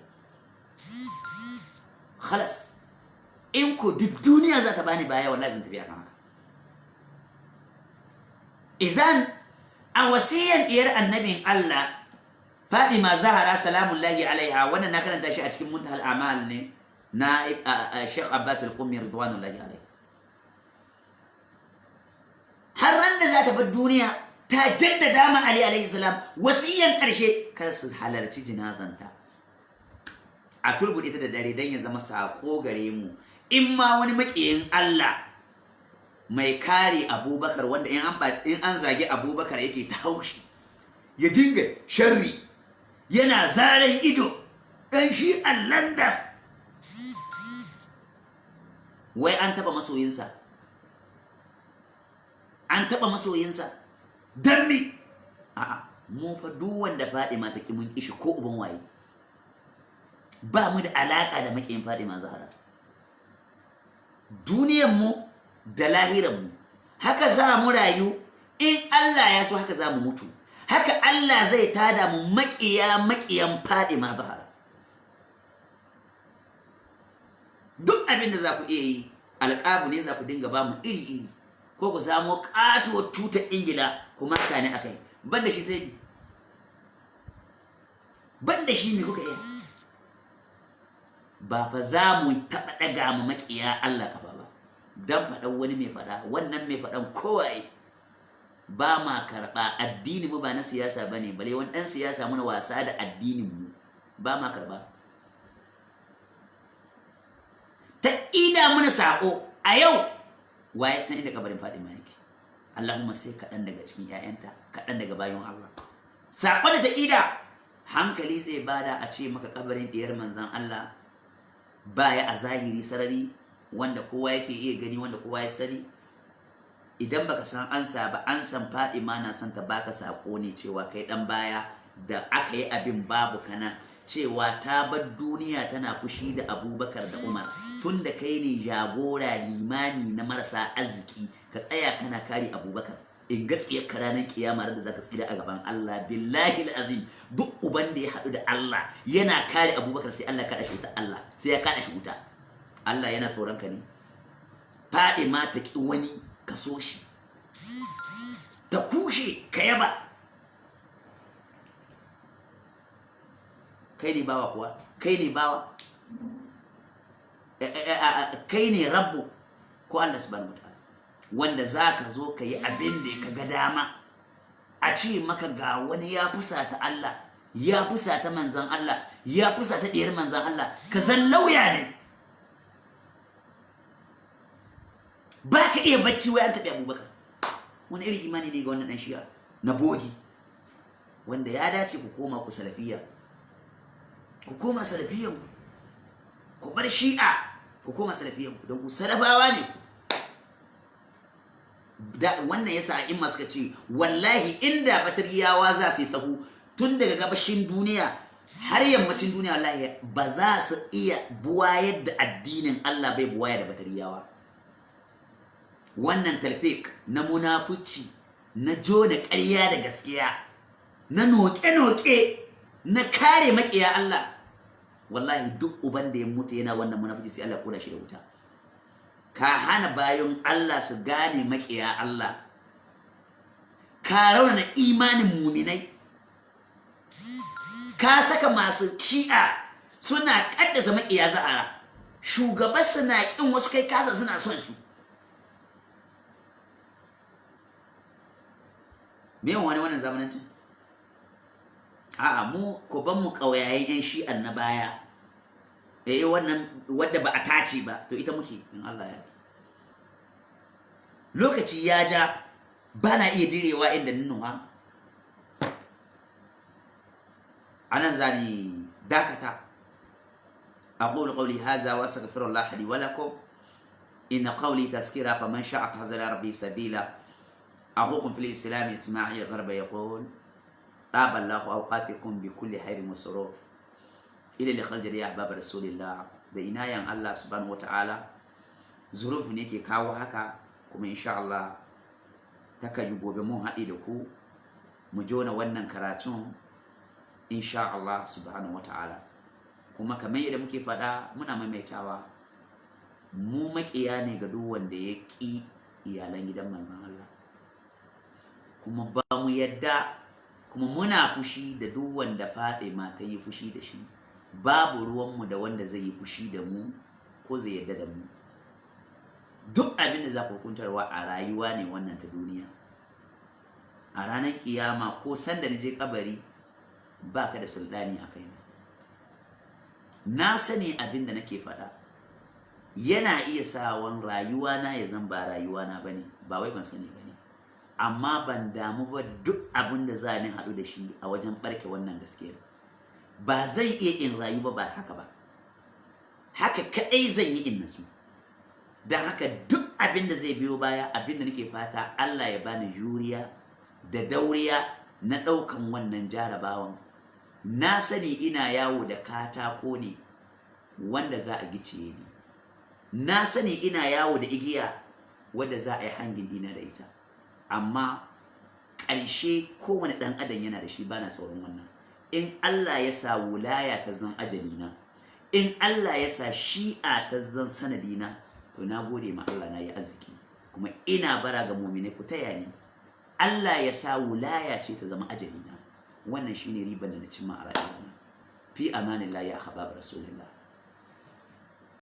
Khalas, in ko duk duniya za ta bani baya, wallahi zan tafi akan haka. Izan a wasiyan diyar annabin Allah Fadima Zahara salamullahi alaiha, wannan na karanta shi a cikin Muntahal Amal ne na Sheikh Abbas Al-Qummi ridwanullahi alaihi. Har ran da za ta bar duniya, ta jaddada ma Ali alaihi salam wasiyan karshe, kar su halarci jinazanta, a turbuɗe ta da dare, don ya zama sako gare mu. In ma wani maƙiyin Allah mai kare Abubakar, wanda in an zagi Abubakar yake ta haushi, ya dinga sharri, yana zaren ido, ɗan shi London, wai an taɓa masoyinsa, an taɓa masoyinsa, don me? A'a, mu fa duk wanda Fadima ta ki, mun kishi, ko uban waye. Ba mu da alaka da makiyin Fadima Zahra. Duniyan mu da lahiran mu, haka za mu rayu in Allah ya so, haka za mu mutu, haka Allah zai tada mu, makiya makiyan Fadima Zahra. Duk abin da za ku iya yi, alƙabu ne za ku dinga ba mu iri-iri, ko ku samo ƙatuwar tutar Ingila ku maka ne akai, ban da shi sai Ban da shi ne kuka iya. Ba fa za mu taɓa ɗaga mu maƙiya Allah kafa ba don faɗan wani mai faɗa. Wannan mai faɗan kowaye, ba ma karɓa. Addini mu ba na siyasa ba ne, bale wani ɗan siyasa muna wasa da addinin mu, ba ma karɓa. Ta ida mana saƙo a yau, waye san inda kabarin Fadima yake? Allahumma sai kaɗan daga cikin 'ya'yanta, kaɗan daga bayan Allah. Saƙon da ta ida, hankali zai bada a ce maka kabarin ɗiyar manzan Allah baya a zahiri sarari, wanda kowa yake iya gani, wanda kowa ya sani. Idan baka san ansa ba, an san Fadima na son ta baka sako ne cewa kai dan baya da aka yi abin babu kana, cewa ta bar duniya tana fushi da Abubakar da Umar. Tun da kai ne jagora, limani na marasa arziki, ka tsaya kana kare Abubakar, in gaskiyar ka ranar kiyama da zaka tsira a gaban Allah. Billahi azim, duk uban da ya haɗu da Allah yana kare Abubakar, sai Allah kaɗa shi wuta. Allah sai ya kaɗa shi wuta. Allah yana tsoron ka ne? Faɗi ma ta ki wani ka so shi, ta kushe ka yaba. Kai ne bawa kuwa? Kai ne bawa? Kai ne rabbu ko Allah subhanahu wataala, wanda za ka zo ka yi abin da ka ga dama, a ce maka ga wani ya fusata Allah, ya fusata manzan Allah, ya fusata ɗiyar manzan Allah, ka zan lauya ne, ba ka iya bacci wai an taɓi Abubakar? Wani irin imani ne ga wannan ɗan Shi'a na bogi, wanda ya dace ku koma ku salafiya, ku koma salafiyan ku, bar Shi'a, ku koma salafiyan ku, don ku salafawa ne ku. Da wannan yasa a imma suka ce wallahi inda Batariyawa za su yi sahu tun daga gabashin duniya har yammacin duniya, wallahi ba za su iya buwayar da addinin Allah, bai buwaya da Batariyawa. Wannan talfik na munafuci, na jona ƙarya da gaskiya, na noƙe-noƙe, na kare maƙiya Allah, wallahi duk uban da ya mutu yana wannan munafuci, sai Allah kora shi da wuta. Ka hana bayan Allah su gane maƙiya Allah, ka raunana imanin muminai, ka saka masu Shi'a suna ƙaddasa maƙiya Zahara, shugaban suna ƙin wasu, kai kasa suna son su. Me wani wannan zamanancin? A'a, mu ko ban mu ƙauyayen yan Shi'an na baya, eh, wannan wadda ba a tace ba, to ita muke. In Allah ya lokaci ya ja, ba na iya direwa inda nunuwa anan zani dakata. أقول قولي هذا وأستغفر الله لي ولكم، إن قولي تذكرة فمن شاء اتخذ إلى ربه سبيلا. أخوكم في الإسلام إسماعيل غربة يقول: طاب الله أوقاتكم بكل خير وسرور. إلى اللقاء يا أحباب رسول الله. Da inayan Allah subhanahu wataala, zuruf ne ke kawo haka, kuma insha Allah takan yi gobe mun haɗe da ku mu jona wannan karatun insha Allah subhanahu wataala. Kuma kamar yadda muke faɗa, muna maimaitawa, mu maƙiya ne ga duk wanda ya ƙi iyalan gidan manzon Allah, kuma ba mu yadda, kuma muna fushi da duk wanda Fatima ta yi fushi da shi. Babu ruwanmu da wanda zai yi fushi da mu ko zai yadda da mu. Duk abin da za ku hukuntarwa a rayuwa ne wannan ta duniya. A ranar kiyama ko sanda na je kabari, baka da sultani a kaina. Na sani abin da nake faɗa yana iya sawan rayuwa na ya zan ba rayuwa na bane, ba wai ban sani bane, amma ban damu ba. Duk abin da za ni haɗu da shi a wajen ɓarke wannan gaskiya, ba zan iya in rayu ba, ba haka ba, haka kaɗai zan yi in nasu. Don haka duk abin da zai biyo baya, abin da nake fata, Allah ya bani juriya da dauriya na ɗaukan wannan jarabawan. Na sani ina yawo da katako ne wanda za a giciye ni, na sani ina yawo da igiya wadda za a yi hangin dina da ita, amma ƙarshe kowane ɗan adam yana da shi. Bana tsoron wannan. In Allah ya sa wulaya ta zan ajalina, in Allah ya sa Shi'a ta zan sanadina, to na gode ma Allah, na yi arziki. Kuma ina bara ga muminai, ku taya ni Allah ya sa wulaya ce ta zama ajalina. Wannan shine riban da na cimma a rayuwana. Fi amanillahi ya ahbab rasulillah.